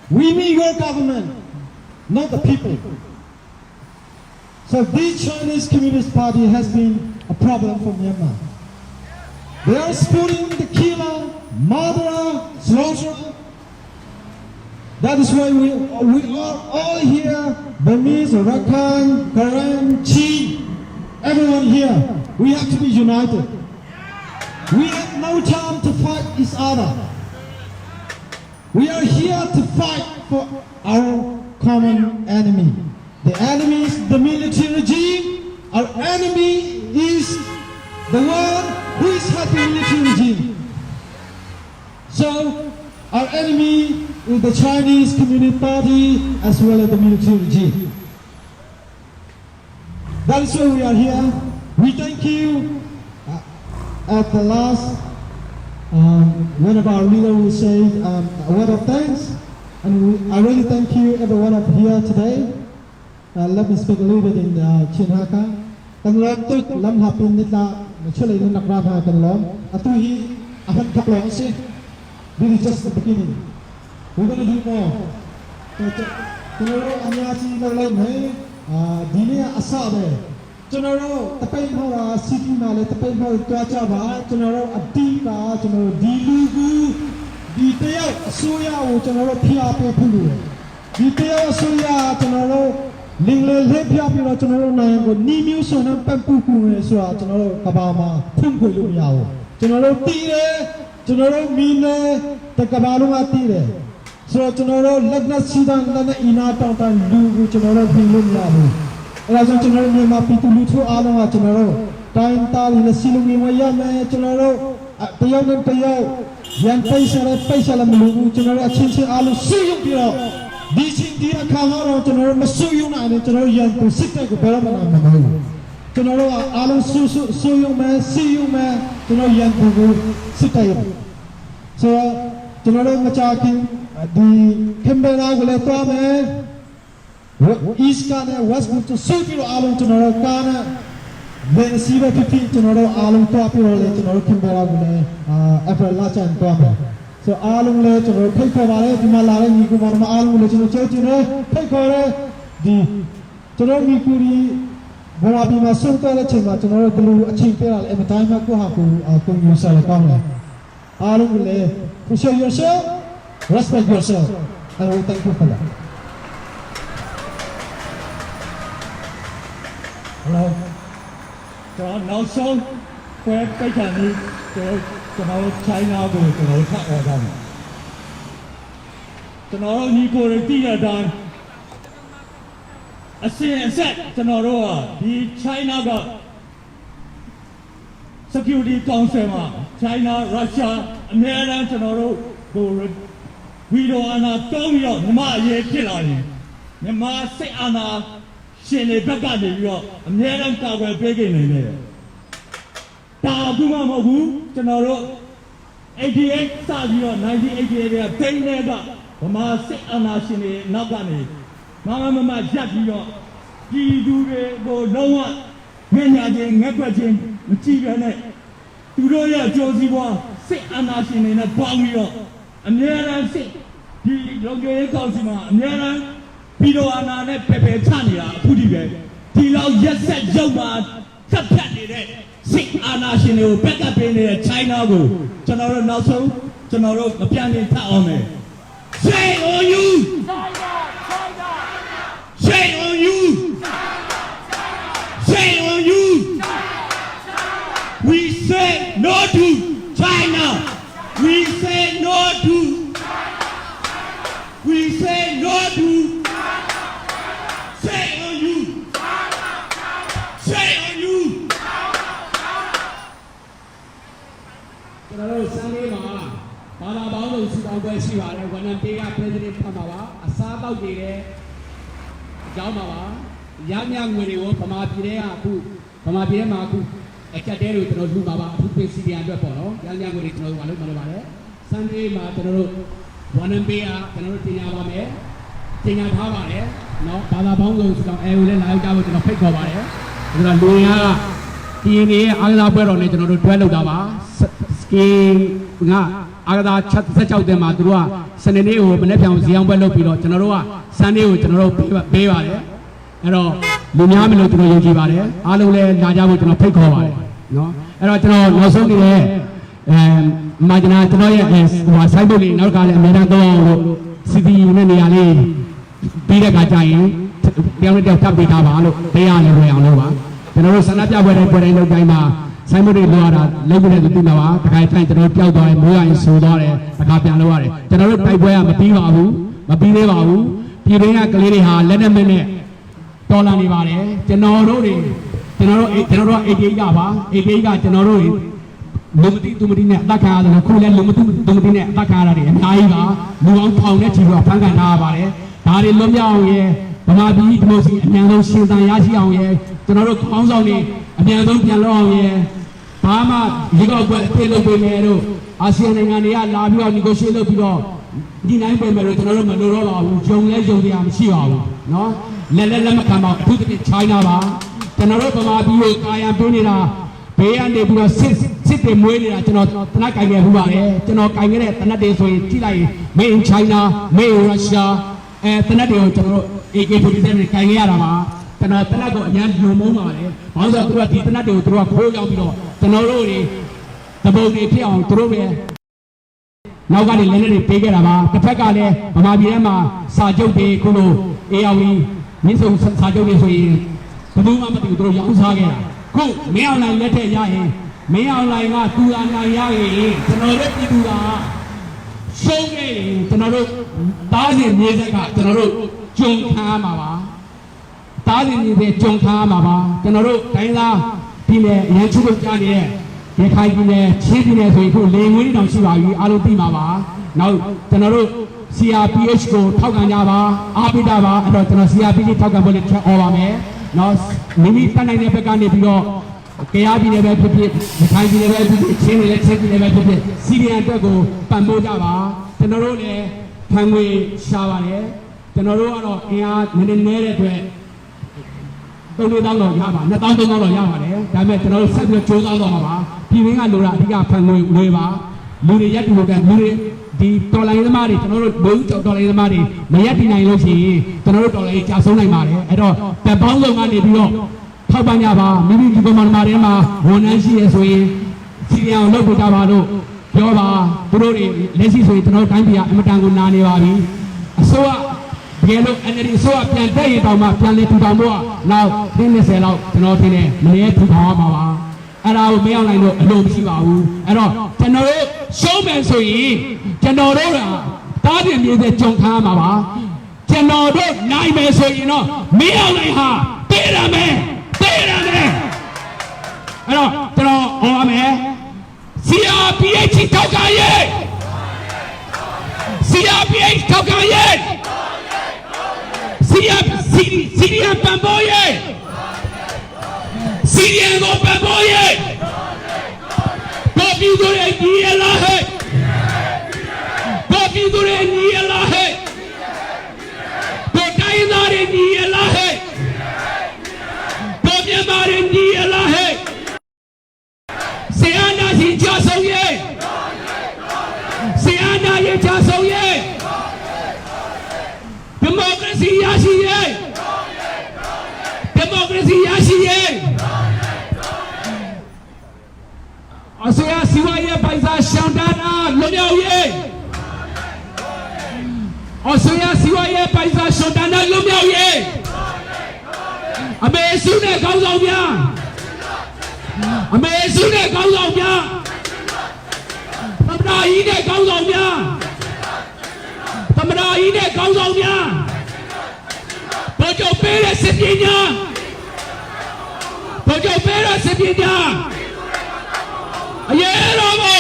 We mean your government, not the people. So this Chinese Communist Party has been a problem for Myanmar. They are supporting the killer, murderer, slaughterer. That is why we are all here, Burmese, Rakhine, Karen, Chin, everyone here. We have to be united. We have no time to fight each other. We are here to fight for our common enemy. The enemy is the military regime. Our enemy is the one who is helping military regime. So our enemy is the Chinese Communist Party as well as the military regime. That is why we are here. We thank you. At the last, one of our leaders will say a word of thanks. And I really thank you, everyone up here today. Let me speak a little bit in Chin Hakha. Kan lawm tuk lam hapin nitla chulei nan rak ra hna kan lawm. Atu hi a hman thok lawng a si. This is just the beginning. We're going to do more. ကျွန်တော်တို့အများကြီးလုပ်လိုက်မယ်အာဒီနေ့အစပဲကျွန်တော်တို့တပိတ်မောတာစီတီမှာလည်းတပိတ်မောတွားကြပါကျွန်တော်တို့အတိကကျွန်တော်တို့ဒီလူကူဒီတယောက်အစိုးရကိုကျွန်တော်တို့ဖိအားပေးဖို့လိုတယ်ဒီတယောက်အစိုးရကျွန်တော်တို့လင်လေလက်ပြပြီးတော့ကျွန်တော်တို့နိုင်ငံကိုနီးမျိုးစုံနဲ့ပတ်ပူကူနေဆိုတာကျွန်တော်တို့ကဘာမှာဖွင့်ခွေလို့မရဘူးကျွန်တော်တို့တီးတယ်ကျွန်တော်တို့မီနေတကဘာလုံးကတီးတယ် ဆိုတော့ကျွန်တော်တို့လက်နက်စီးတဲ့လက်နက်အီနာတောင်တန်လူကိုကျွန်တော်တို့ပြင်လို့မရဘူးအဲဒါကြောင့်ကျွန်တော်တို့မြန်မာပြည်သူလူထုအားလုံးကကျွန်တော်တို့တိုင်းသားတွေနဲ့စီလုံးငွေရမယ်ကျွန်တော်တို့တယောက်နဲ့တယောက်ရန်ပိတ်ဆရပိတ်ဆရမလို့ဘူးကျွန်တော်တို့အချင်းချင်းအားလုံးစုရုပ်ပြီးတော့ဒီချင်းဒီအခါမှာတော့ကျွန်တော်တို့မစုရုံနိုင်တယ်ကျွန်တော်တို့ရန်သူစစ်တဲ့ကိုဘယ်တော့မှမနိုင်ဘူးကျွန်တော်တို့အားလုံးစုစုစုရုံမယ်စီရုံမယ်ကျွန်တော်ရန်သူကိုစစ်တဲ့ရဆိုတော့ကျွန်တော်တို့မကြခင်ဒီကင်ဘရာကိုလည်းတွားမယ် East ကနဲ့ West ကိုစုပြီးတော့အားလုံးကျွန်တော်တို့ကားနဲ့လင်စီပဲဖြစ်ဖြစ်ကျွန်တော်တို့အားလုံးတွားပြီးတော့လည်းကျွန်တော်တို့ကင်ဘရာကိုလည်းအာ April လချန်တွားမယ်ဆိုအားလုံးလည်းကျွန်တော်တို့ဖိတ်ခေါ်ပါတယ်ဒီမှာလာတဲ့ညီကိုမောင်နှမအားလုံးကိုလည်းကျွန်တော်ကြောက်ချင်တယ်ဖိတ်ခေါ်တယ်ဒီကျွန်တော်ညီကိုဒီဘောလာပြီးမှဆုံးတဲ့ချိန်မှာကျွန်တော်တို့ဘလူအချိန်ပေးတာလေအမတိုင်းမှာကိုဟာကိုကိုယူဆရကောင်းတယ်အားလုံးကိုလည်း appreciate yourself, respect yourself, and we thank you for that. Hello ကျွန်တော်နောက်ဆုံးပွဲပိတ်ခံนี้ကျွန်တော်ကျွန်တော် China ကိုကျွန်တော်ထပ်អော်ထားမယ်ကျွန်တော်တို့ညီကိုတွေတည်တဲ့အတိုင်းအစင်အဆက်ကျွန်တော်တို့ကဒီ China က Security Council မှာ China Russia အများအားကျွန်တော်တို့ဟိုဝီဒိုအာနာတုံးပြီးတော့မြမအရေးဖြစ်လာရင်မြမစစ်အာဏာရှင်တွေဘက်ကနေပြီးတော့အများအားကာကွယ်ပေးနေနေတယ်ဒါအခုမှမဟုတ်ဘူးကျွန်တော်တို့88စပြီးတော့1988ကဒိန်းတဲ့ကဗမာစစ်အာဏာရှင်တွေနောက်ကနေမမမမရပ်ပြီးတော့ပြည်သူတွေကိုလုံးဝငညချင်းငက်ွက်ချင်းမကြည့်ပဲနဲ့သူတို့ရဲ့အကျိုးစီးပွားစစ်အာဏာရှင်တွေနဲ့ပေါင်းပြီးတော့အများအားစစ်ဒီလုံခြုံရေးကောင်စီမှာအများအား ပြီးတော့အာနာနဲ့ပယ်ပယ်ချနေတာအခုထိပဲဒီလောက်ရက်ဆက်ရုံမှာတက်ဖြတ်နေတဲ့စိတ်အာနာရှင်တွေကိုဘက်ကပ်ပေးနေတဲ့ China ကိုကျွန်တော်တို့နောက်ဆုံးကျွန်တော်တို့မပြန်ရင်ထအောင်မယ် Shame on you Shame on you Shame on you We say no to China We say no to We say no to Shame on you Shame on you ကျွန်တော်တို့စမ်းလေးမှာဘာသာပေါင်းစုံစုပေါင်းပွဲရှိပါတယ်ဝန်ထမ်းပေးက president ဖတ်မှာပါအစားတောက်တွေလည်းအကြောင်းပါပါရမြငွေတွေကိုဗမာပြည်ထဲကအခုဗမာပြည်ထဲမှာအခုအကြက်တဲတွေကျွန်တော်လှူပါပါအခုပြင်စီပြန်အတွက်ပေါ့နော်ရမြငွေတွေကျွန်တော်တို့မလုပ်မလုပ်ပါတယ်စမ်းလေးမှာကျွန်တော်တို့ဝန်ထမ်းပေးကကျွန်တော်တို့တင်ညာပါမယ်တင်ညာထားပါတယ်နော်ဘာသာပေါင်းစုံစုပေါင်းအဲကိုလည်းလာရောက်ကြဖို့ကျွန်တော်ဖိတ်ခေါ်ပါတယ်ကျွန်တော်လူရင်းက ဒီနေ့အားကစားပွဲတော်နဲ့ကျွန်တော်တို့တွဲလုပ်တာပါစကင်ငါအားကစား16တင်မှာသူတို့ကစနေနေ့ကိုမနေ့ပြောင်ဇီအောင်ပွဲလုပ်ပြီးတော့ကျွန်တော်တို့ကစန်ဒေးကိုကျွန်တော်တို့ပေးပေးပါတယ်အဲ့တော့လူများမလို့ကျွန်တော်ယုံကြည်ပါတယ်အားလုံးလည်းလာကြဖို့ကျွန်တော်ဖိတ်ခေါ်ပါတယ်နော်အဲ့တော့ကျွန်တော်နောက်ဆုံးနေတဲ့အဲမာဂျနာကျွန်တော်ရဲ့ဟိုဆိုက်ဘုတ်လေးနောက်ကလည်းအများတန်းတော့အောင်လို့ CDU နဲ့နေရာလေးပြီးတဲ့အခါကျရင်တယောက်နဲ့တယောက်တပ်ပေးထားပါလို့ပေးရလဲဝယ်အောင်လုပ်ပါ ကျွန်တော်တို့ဆန္ဒပြပွဲတိုင်းပွဲတိုင်းလုပ်တိုင်းမှာဆိုင်းမတွေလိုရတာလုပ်ကြတဲ့သူသိမှာပါတခါကျရင်ကျွန်တော်တို့ပျောက်သွားတယ်မိုးရရင်ဆူသွားတယ်တခါပြန်လုပ်ရတယ်ကျွန်တော်တို့တိုက်ပွဲကမပြီးပါဘူးမပြီးသေးပါဘူးပြည်တွင်းကကလေးတွေဟာလက်နဲ့မနဲ့တော်လာနေပါတယ်ကျွန်တော်တို့တွေကျွန်တော်တို့ကျွန်တော်တို့88ကပါ88ကကျွန်တော်တို့လူမတိသူမတိနဲ့အသက်ခံရတယ်လို့ခုလည်းလူမတိသူမတိနဲ့အသက်ခံရတာတွေအများကြီးပါလူအောင်ထောင်နဲ့ချီပြီးတော့ဖမ်းခံထားရပါတယ်ဒါတွေလွတ်မြောက်အောင်ရဲ့ဗမာပြည်ဒီမိုစီအမြန်ဆုံးရှင်သန်ရရှိအောင်ရဲ့ကျွန်တော်တို့ခေါင်းဆောင်တွေအမြန်ဆုံးပြန်လို့အောင်ရဲ့ဘာမှရေကောက်ပွဲအသေးလုပ်ပေးမယ်တို့အာဆီယံနိုင်ငံတွေကလာပြီးတော့ negotiate လုပ်ပြီးတော့ညှိနှိုင်းပေးမယ်လို့ကျွန်တော်တို့မလိုတော့ပါဘူးဂျုံလဲဂျုံတရားမရှိပါဘူးနော်လက်လက်လက်မခံပါဘူးအထူးသဖြင့် China ပါကျွန်တော်တို့ဗမာပြည်ကိုကာယံပေးနေတာဘေးကနေပြီးတော့စစ်စစ်တွေမွေးနေတာကျွန်တော်တနတ်ကင်ခဲ့ဘူးပါတယ်ကျွန်တော်ကင်ခဲ့တဲ့တနတ်တွေဆိုရင်ကြည့်လိုက်ရင် Made in China Made in Russia အဲတနတ်တွေကိုကျွန်တော်တို့ AK47 တွေကင်ခဲ့ရတာပါကျွန်တော်တနတ်ကိုအများညုံမုန်းပါတယ်ဘာလို့ဆိုတော့သူတို့ကဒီတနတ်တွေကိုသူတို့ကခိုးရောက်ပြီးတော့ကျွန်တော်တို့တွေတပုံတွေဖြစ်အောင်သူတို့ပဲနောက်ကနေလည်းလည်းတွေပေးခဲ့တာပါတစ်ဖက်ကလည်းဗမာပြည်ထဲမှာစာချုပ်တွေခုလို ARV မြင့်စုံစာချုပ်တွေဆိုရင်ဘယ်သူမှမသိဘူးသူတို့ရောင်းစားခဲ့တာခုမင်းအောင်လှိုင်လက်ထက်ရရင်မင်းအောင်လှိုင်ကတူလာနိုင်ရရင်ကျွန်တော်တို့ပြည်သူကရှုံးခဲ့ရင်ကျွန်တော်တို့တားစင်မြေဆက်ကကျွန်တော်တို့ကြုံခံရမှာပါတားစင်မြေဆက်ကြုံခံရမှာပါကျွန်တော်တို့တိုင်းသားပြည်နယ်ရန်ချုလို့ကြားနေတဲ့ရခိုင်ပြည်နယ်ချင်းပြည်နယ်ဆိုရင်ခုလေငွေတွေတောင်ရှိပါပြီအားလုံးသိမှာပါနောက်ကျွန်တော်တို့ CRPH ကိုထောက်ခံကြပါအားပေးကြပါအဲ့တော့ကျွန်တော် CRPH ထောက်ခံဖို့လည်းချက်អော်ပါမယ်နော်မိမိတက်နိုင်တဲ့ဘက်ကနေပြီးတော့ကယားပြည်နယ်ပဲဖြစ်ဖြစ်ရခိုင်ပြည်နယ်ပဲဖြစ်ဖြစ်ချင်းပြည်နယ်ချင်းပြည်နယ်ပဲဖြစ်ဖြစ်စီရီယန်အတွက်ကိုပံ့ပိုးကြပါကျွန်တော်တို့လည်းဖန်ငွေရှာပါတယ်ကျွန်တော်တို့ကတော့အင်အားနည်းနည်းနည်းတဲ့အတွက်သုံးလေးတောင်းတော့ရပါ2000 3000တော့ရပါတယ်ဒါပေမဲ့ကျွန်တော်တို့ဆက်ပြီးတော့စ조사တော့မှာပါပြည်ရင်းကလိုတာအဓိကဖန်ငွေငွေပါလူတွေရက်တူလို့တဲ့လူတွေဒီတော်လိုင်းသမားတွေကျွန်တော်တို့ဘုံတော်လိုင်းသမားတွေမရက်တည်နိုင်လို့ရှိရင်ကျွန်တော်တို့တော်လိုင်းကြာဆုံးနိုင်ပါတယ်အဲ့တော့တပ်ပေါင်းစုံကနေပြီးတော့ထောက်ပံ့ကြပါမိမိဒီကောင်မာထဲမှာဝန်ထမ်းရှိရဆိုရင်စီရီယံကိုလုပ်ပြကြပါလို့ပြောပါသူတို့တွေလက်ရှိဆိုရင်ကျွန်တော်တို့တိုင်းပြည်ကအမတန်ကိုနာနေပါပြီအစိုးရတကယ်လို့ NLD အစိုးရပြန်တက်ရင်တောင်မှပြန်လဲထူထောင်ဖို့ကနောက်30လောက်ကျွန်တော်ထင်တယ်မနေ့ထူထောင်ရမှာပါအဲ့ဒါကိုမရောက်နိုင်လို့အလိုမရှိပါဘူးအဲ့တော့ကျွန်တော်တို့ရှုံးမယ်ဆိုရင်ကျွန်တော်တို့ကတားတင်မြေတဲ့ကြုံခံရမှာပါကျွန်တော်တို့နိုင်မယ်ဆိုရင်တော့မင်းအောင်နိုင်ဟာတေးရမယ်တေးရမယ်အဲ့တော့ကျွန်တော်ဟောရမယ် CRPH ထောက်ခံရေး CRPH ထောက်ခံရေး CR CDM ပံပေါ်ရေး CDM ကိုပံပေါ်ရေးပေါ်ပြည်သူတွေညီရလားဟဲ့ပေါ်ပြည်သူတွေညီရလားဟဲ့ပေါ်တိုင်းသားတွေညီရလားဟဲ့ပေါ်မြန်မာတွေညီရလားဟဲ့ဆီယနာရှင်ချဆုံးရေးဆီယနာရဲ့ချဆုံးရေးဒီမိုကရေစီရရှိ အစိုးရစီဝါရေးပိုင်စာရှောင်းတာနာလွတ်မြောက်ရေးအစိုးရစီဝါရေးပိုင်စာရှောင်းတာနာလွတ်မြောက်ရေးအမေစုနဲ့ခေါင်းဆောင်များအမေစုနဲ့ခေါင်းဆောင်များသမ္မတကြီးနဲ့ခေါင်းဆောင်များသမ္မတကြီးနဲ့ခေါင်းဆောင်များဘုချုပ်ပေးတဲ့စစ်ပညာဘုချုပ်ပေးတဲ့စစ်ပညာ အရေးတော်ပုံ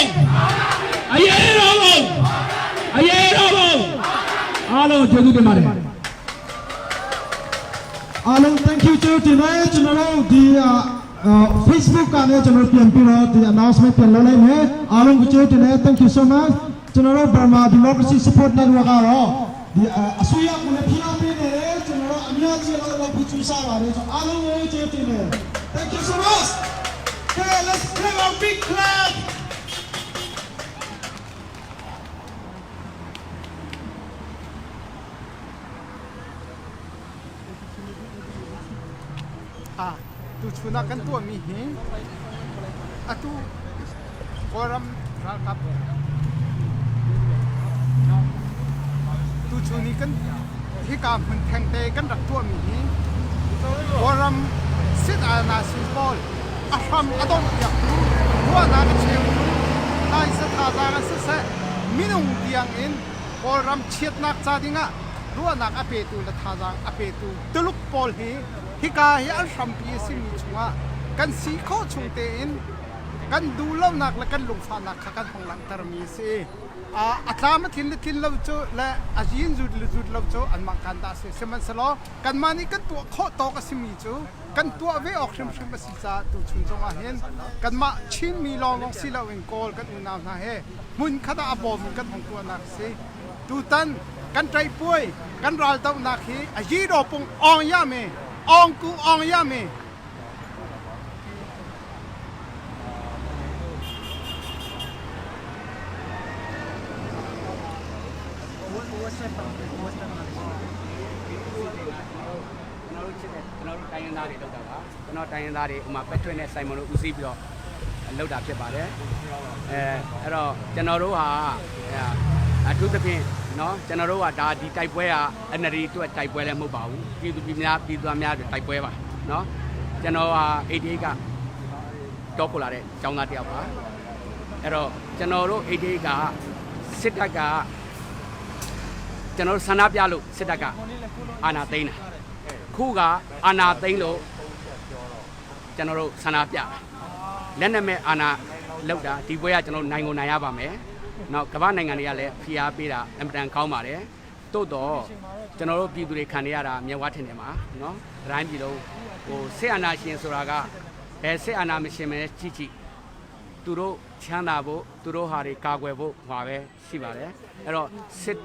အရေးတော်ပုံအရေးတော်ပုံအားလုံးကျေးဇူးတင်ပါတယ် အားလုံး thank you ကျေးဇူးတင်ပါတယ်ကျွန်တော်တို့ဒီအာ Facebook ကနေကျွန်တော်ပြန်ပြီးတော့ဒီ announcement ပြန်လုပ်လိုက်မယ်အားလုံးကိုကျေးဇူးတင်တယ် thank you so much ကျွန်တော်တို့ Burma Democracy Support Network ကတော့ဒီအစိုးရကလည်းဖိအားပေးနေတယ်ကျွန်တော်တို့အများကြီးလောက်လောက်ကြိုးစားပါတယ်ဆိုအားလုံးကိုကျေးဇူးတင်တယ် thank you so much Okay let's give a big clap. အာတူချူနာကန်ตัวมีหิအတူကောရမ်ရာကပ်တူချူနီกันฮิกาmun theng te kan rak tua mi hi koram sit ana sin pol ahram adong yak tu huwa na ka cheu tu lai sa tha za ga se se minung tiang in koram chiat nak cha dinga ruahnak a petu le thazaang a petu Tuluk pawl hi hika hi an hrampi a simi chungah kan si khawh chung tein kan duhlonak le kan lungfahnak kha kan hong langhtermi a si. A tlam a tlin le tlin lo cu le a yin zut le zut lo cu anmah kan dah a si. Sihmanhsehlaw kanmah nih kan tuah khawh tawk a simi cu kan tuah ve awk hrimhrim a si caah tuchun zongah hin kanmah Chinmi lawnglawng si loin Kawl kan unau hna he hmunkhat ah a bawm in kan hong tuahnak a si. Tutan kan ṭaihpuai kan raldohnak hi a yidaw pung awng ya me awng ku awng ya me. ကျွန်တော်တို့ချစ်တဲ့ကျွန်တော်တို့တိုင်းရင်းသားတွေလောက်တာပါကျွန်တော်တိုင်းရင်းသားတွေဥမာပက်ထွင်နဲ့ဆိုင်မွန်တို့ဦးစီးပြီးတော့လောက်တာဖြစ်ပါတယ်အဲအဲ့တော့ကျွန်တော်တို့ဟာအထူးသဖြင့်နော်ကျွန်တော်တို့ကဒါဒီတိုက်ပွဲက NLD အတွက်တိုက်ပွဲလည်းမဟုတ်ပါဘူးပြည်သူပြည်များပြည်သူများအတွက်တိုက်ပွဲပါနော်ကျွန်တော်ဟာ88ကတော့ခေါ်လာတဲ့ကျောင်းသားတယောက်ပါအဲ့တော့ကျွန်တော်တို့88ကစစ်တပ်ကကျွန်တော်တို့ဆန္ဒပြလို့စစ်တပ်ကအာဏာသိမ်းတာခုကအာဏာသိမ်းလို့ကျွန်တော်တို့ဆန္ဒပြတာလက်နက်မဲ့အာဏာလောက်တာဒီပွဲကကျွန်တော်နိုင်ကိုနိုင်ရပါမယ်။နောက်ကမ္ဘာနိုင်ငံတွေကလည်းဖိအားပေးတာအင်မတန်ကောင်းပါတယ်။တို့တော့ကျွန်တော်တို့ပြည်သူတွေခံနေရတာမြက်ဝါထင်တယ်မှာနော်။တိုင်းပြည်လုံးဟိုစစ်အာဏာရှင်ဆိုတာကဘယ်စစ်အာဏာမရှင်ပဲကြည့်ကြည့်သူတို့ချမ်းသာဖို့သူတို့ဟာတွေကာကွယ်ဖို့ဟွာပဲရှိပါတယ်။အဲ့တော့စစ်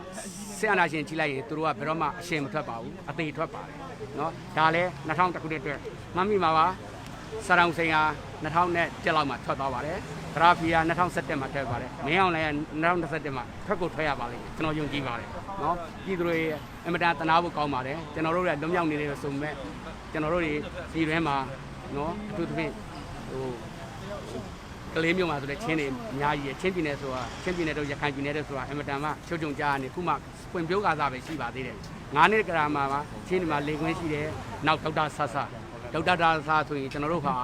စစ်အာဏာရှင်ကြီးလိုက်ရင်သူတို့ကဘယ်တော့မှအရှင်မထွက်ပါဘူး။အသေးထွက်ပါတယ်နော်။ဒါလည်း2000ခုနှစ်အတွက်မှတ်မိမှာပါ။စာရောင်စိန်ဟာ2000လောက်မှာထွက်သွားပါတယ်။ဂရာဖီဟာ2017မှာထွက်ပါတယ်။မင်းအောင်လည်း2021မှာထွက်ကိုထွက်ရပါလိမ့်မယ်။ကျွန်တော်ယုံကြည်ပါတယ်နော်။ပြည်သူတွေအင်မတန်တနာဖို့ကောင်းပါတယ်။ကျွန်တော်တို့လည်းလွတ်မြောက်နေတယ်ဆိုပေမဲ့ကျွန်တော်တို့တွေပြည်တွင်းမှာနော်အထူးသဖြင့်ဟိုကလေးမျိုးမှာဆိုတဲ့ချင်းတွေအများကြီးရချင်းပြည်နယ်ဆိုတာချင်းပြည်နယ်တို့ရခိုင်ပြည်နယ်တို့ဆိုတာအင်မတန်မှချုပ်ချုံကြားနေခုမှပွင့်ပြိုးကာစားပဲရှိပါသေးတယ်။ငါးနှစ်ကရာမှာပါချင်းတွေမှာလေခွင်းရှိတယ်။နောက်ဒေါက်တာဆဆဒေါက်တာဒါဆဆိုရင်ကျွန်တော်တို့ဟာ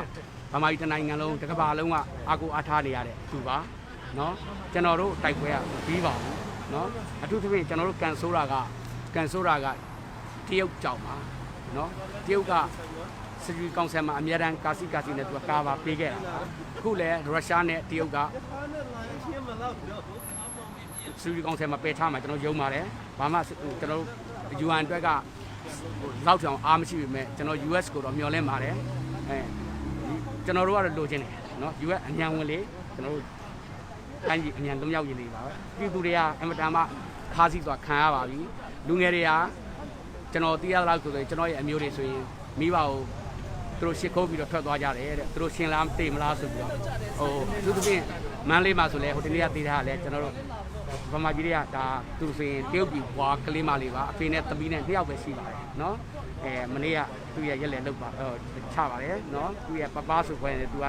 ဗမာပြည်တနိုင်ငံလုံးတစ်ကမ္ဘာလုံးကအာကိုအားထားနေရတဲ့သူပါနော်ကျွန်တော်တို့တိုက်ပွဲကမပြီးပါဘူးနော်အထူးသဖြင့်ကျွန်တော်တို့ကန်ဆိုးတာကကန်ဆိုးတာကတရုတ်ကြောင်ပါနော်တရုတ်ကစကီကောင်ဆယ်မှာအများတန်းကာစီကာစီနဲ့သူကကာပါပေးခဲ့တာပါအခုလည်းရုရှားနဲ့တရုတ်ကစကီကောင်ဆယ်မှာပယ်ထားမှာကျွန်တော်ယုံပါတယ်ဘာမှကျွန်တော်တို့ UN အတွက်ကလောက်တောင်အားမရှိပေမဲ့ကျွန်တော် US ကိုတော့မျှော်လင့်ပါတယ်အဲကျွန်တော်တို့ကတော့လိုချင်တယ်နော် US အမြန်ဝင်လေကျွန်တော်တို့တိုင်းပြည်အမြန်လွတ်မြောက်ရည်လေးပါပဲပြည်သူတွေကအင်မတန်မှခါးစည်းသွားခံရပါပြီလူငယ်တွေကကျွန်တော်သိရတော့ဆိုရင်ကျွန်တော်ရဲ့အမျိုးတွေဆိုရင်မိဘကိုသူတို့ရှ िख ိုးပြီးတော့ထွက်သွားကြတယ်တဲ့သူတို့ရှင်လားတေမလားဆိုပြီးတော့ဟိုသူတို့ဖြင့်မန်းလေးမှာဆိုလဲဟိုတနေ့ကသိထားတာလဲကျွန်တော်တို့ ဗမာပြည်တွေကဒါသူဆိုရင်တရုတ်ပြည်ဘွားကလေးမလေးပါအဖေနဲ့သမီးနဲ့နှစ်ယောက်ပဲရှိပါတယ်နော်အဲမနေ့ကသူ့ရဲ့ရက်လက်လုတ်ပါဟိုချပါတယ်နော်သူ့ရဲ့ပပဆိုခွဲနေသူက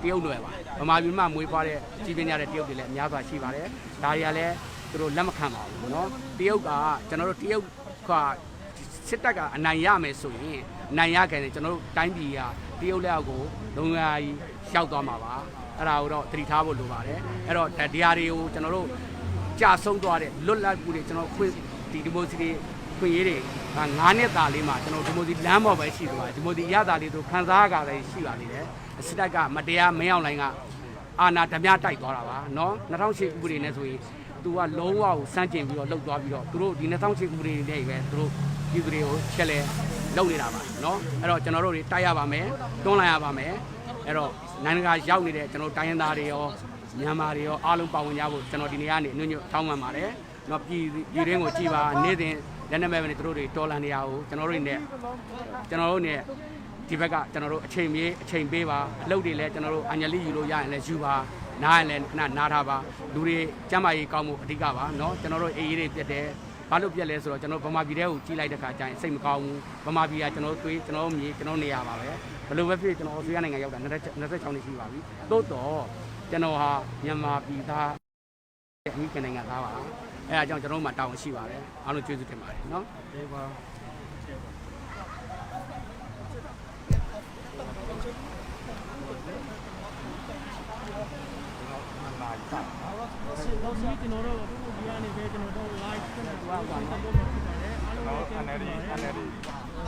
တရုတ်နယ်ပါဗမာပြည်မှာမွေးဖွားတဲ့ကြီးပြင်းကြတဲ့တရုတ်တွေလည်းအများစွာရှိပါတယ်ဒါတွေကလည်းသူတို့လက်မခံပါဘူးနော်တရုတ်ကကျွန်တော်တို့တရုတ်ကစစ်တပ်ကအနိုင်ရမယ်ဆိုရင်အနိုင်ရခဲ့တယ်ကျွန်တော်တို့တိုင်းပြည်ကတရုတ်လက်အောက်ကိုလုံရကြီးရှောက်သွားမှာပါအဲ့ဒါကိုတော့သတိထားဖို့လိုပါတယ်အဲ့တော့ဒီဟာတွေကိုကျွန်တော်တို့ကြာဆုံးသွားတဲ့လွတ်လပ်မှုတွေကျွန်တော်ခွင့်ဒီဒီမိုကရေစီတွေခွင့်ရေးတွေငါးနှစ်တာလေးမှာကျွန်တော်ဒီမိုစီလမ်းပေါ်ပဲရှိသွားတယ်ဒီမိုစီရတာလေးတို့ခံစားရတာလည်းရှိပါသေးတယ်စစ်တပ်ကမတရားမင်းအောင်လိုင်းကအာနာဓမြတိုက်သွားတာပါနော်2008ဥပဒေနဲ့ဆိုရင်သူကလုံးဝကိုစန့်ကျင်ပြီးတော့လှုပ်သွားပြီးတော့သူတို့ဒီ2008ဥပဒေနဲ့ပဲသူတို့ပြည်သူတွေကိုချက်လဲလုပ်နေတာပါနော်အဲ့တော့ကျွန်တော်တို့တွေတိုက်ရပါမယ်တွန်းလှန်ရပါမယ်အဲ့တော့နိုင်ငံရောက်နေတဲ့ကျွန်တော်တိုင်းရင်းသားတွေရောမြန်မာတွေရောအားလုံးပါဝင်ကြဖို့ကျွန်တော်ဒီနေ့ကနေအညွန့်ညွန့်တောင်းပန်ပါတယ်နော်ပြည်ပြည်တွင်းကိုကြည်ပါနေ့စဉ်လက်နက်မဲ့ပဲသူတို့တွေတော်လန်နေရအောင်ကျွန်တော်တို့တွေနဲ့ကျွန်တော်တို့နဲ့ဒီဘက်ကကျွန်တော်တို့အချိန်မြေးအချိန်ပေးပါအလုပ်တွေလည်းကျွန်တော်တို့အညာလိယူလို့ရရင်လည်းယူပါနားရင်လည်းခဏနားထားပါလူတွေကျန်းမာရေးကောင်းမှုအဓိကပါနော်ကျွန်တော်တို့အေးအေးတွေပြတ်တယ်ဘာလို့ပြက်လဲဆိုတော့ကျွန်တော်ဗမာပြည်ထဲကိုကြီးလိုက်တဲ့ခါကျရင်စိတ်မကောင်းဘူးဗမာပြည်ကကျွန်တော်သွေးကျွန်တော်မြေကျွန်တော်နေရပါပဲဘယ်လိုပဲဖြစ်ကျွန်တော်ဩစတြေးလျနိုင်ငံရောက်တာ26နှစ်ရှိပါပြီသို့တော့ကျွန်တော်ဟာမြန်မာပြည်သားအမိကန်နိုင်ငံသားပါအဲဒါကြောင့်ကျွန်တော်တို့မှာတာဝန်ရှိပါတယ်အားလုံးကျေးဇူးတင်ပါတယ်နော် ပါ ဒီကျွန်တော်တို့အခုဒီကနေပဲကျွန်တော်တို့ live ဖွင့်တော့ပါတော့မှာဖြစ်ပါတယ်အားလုံးလည်းကျေးဇူးတင်ပါတယ် NLD.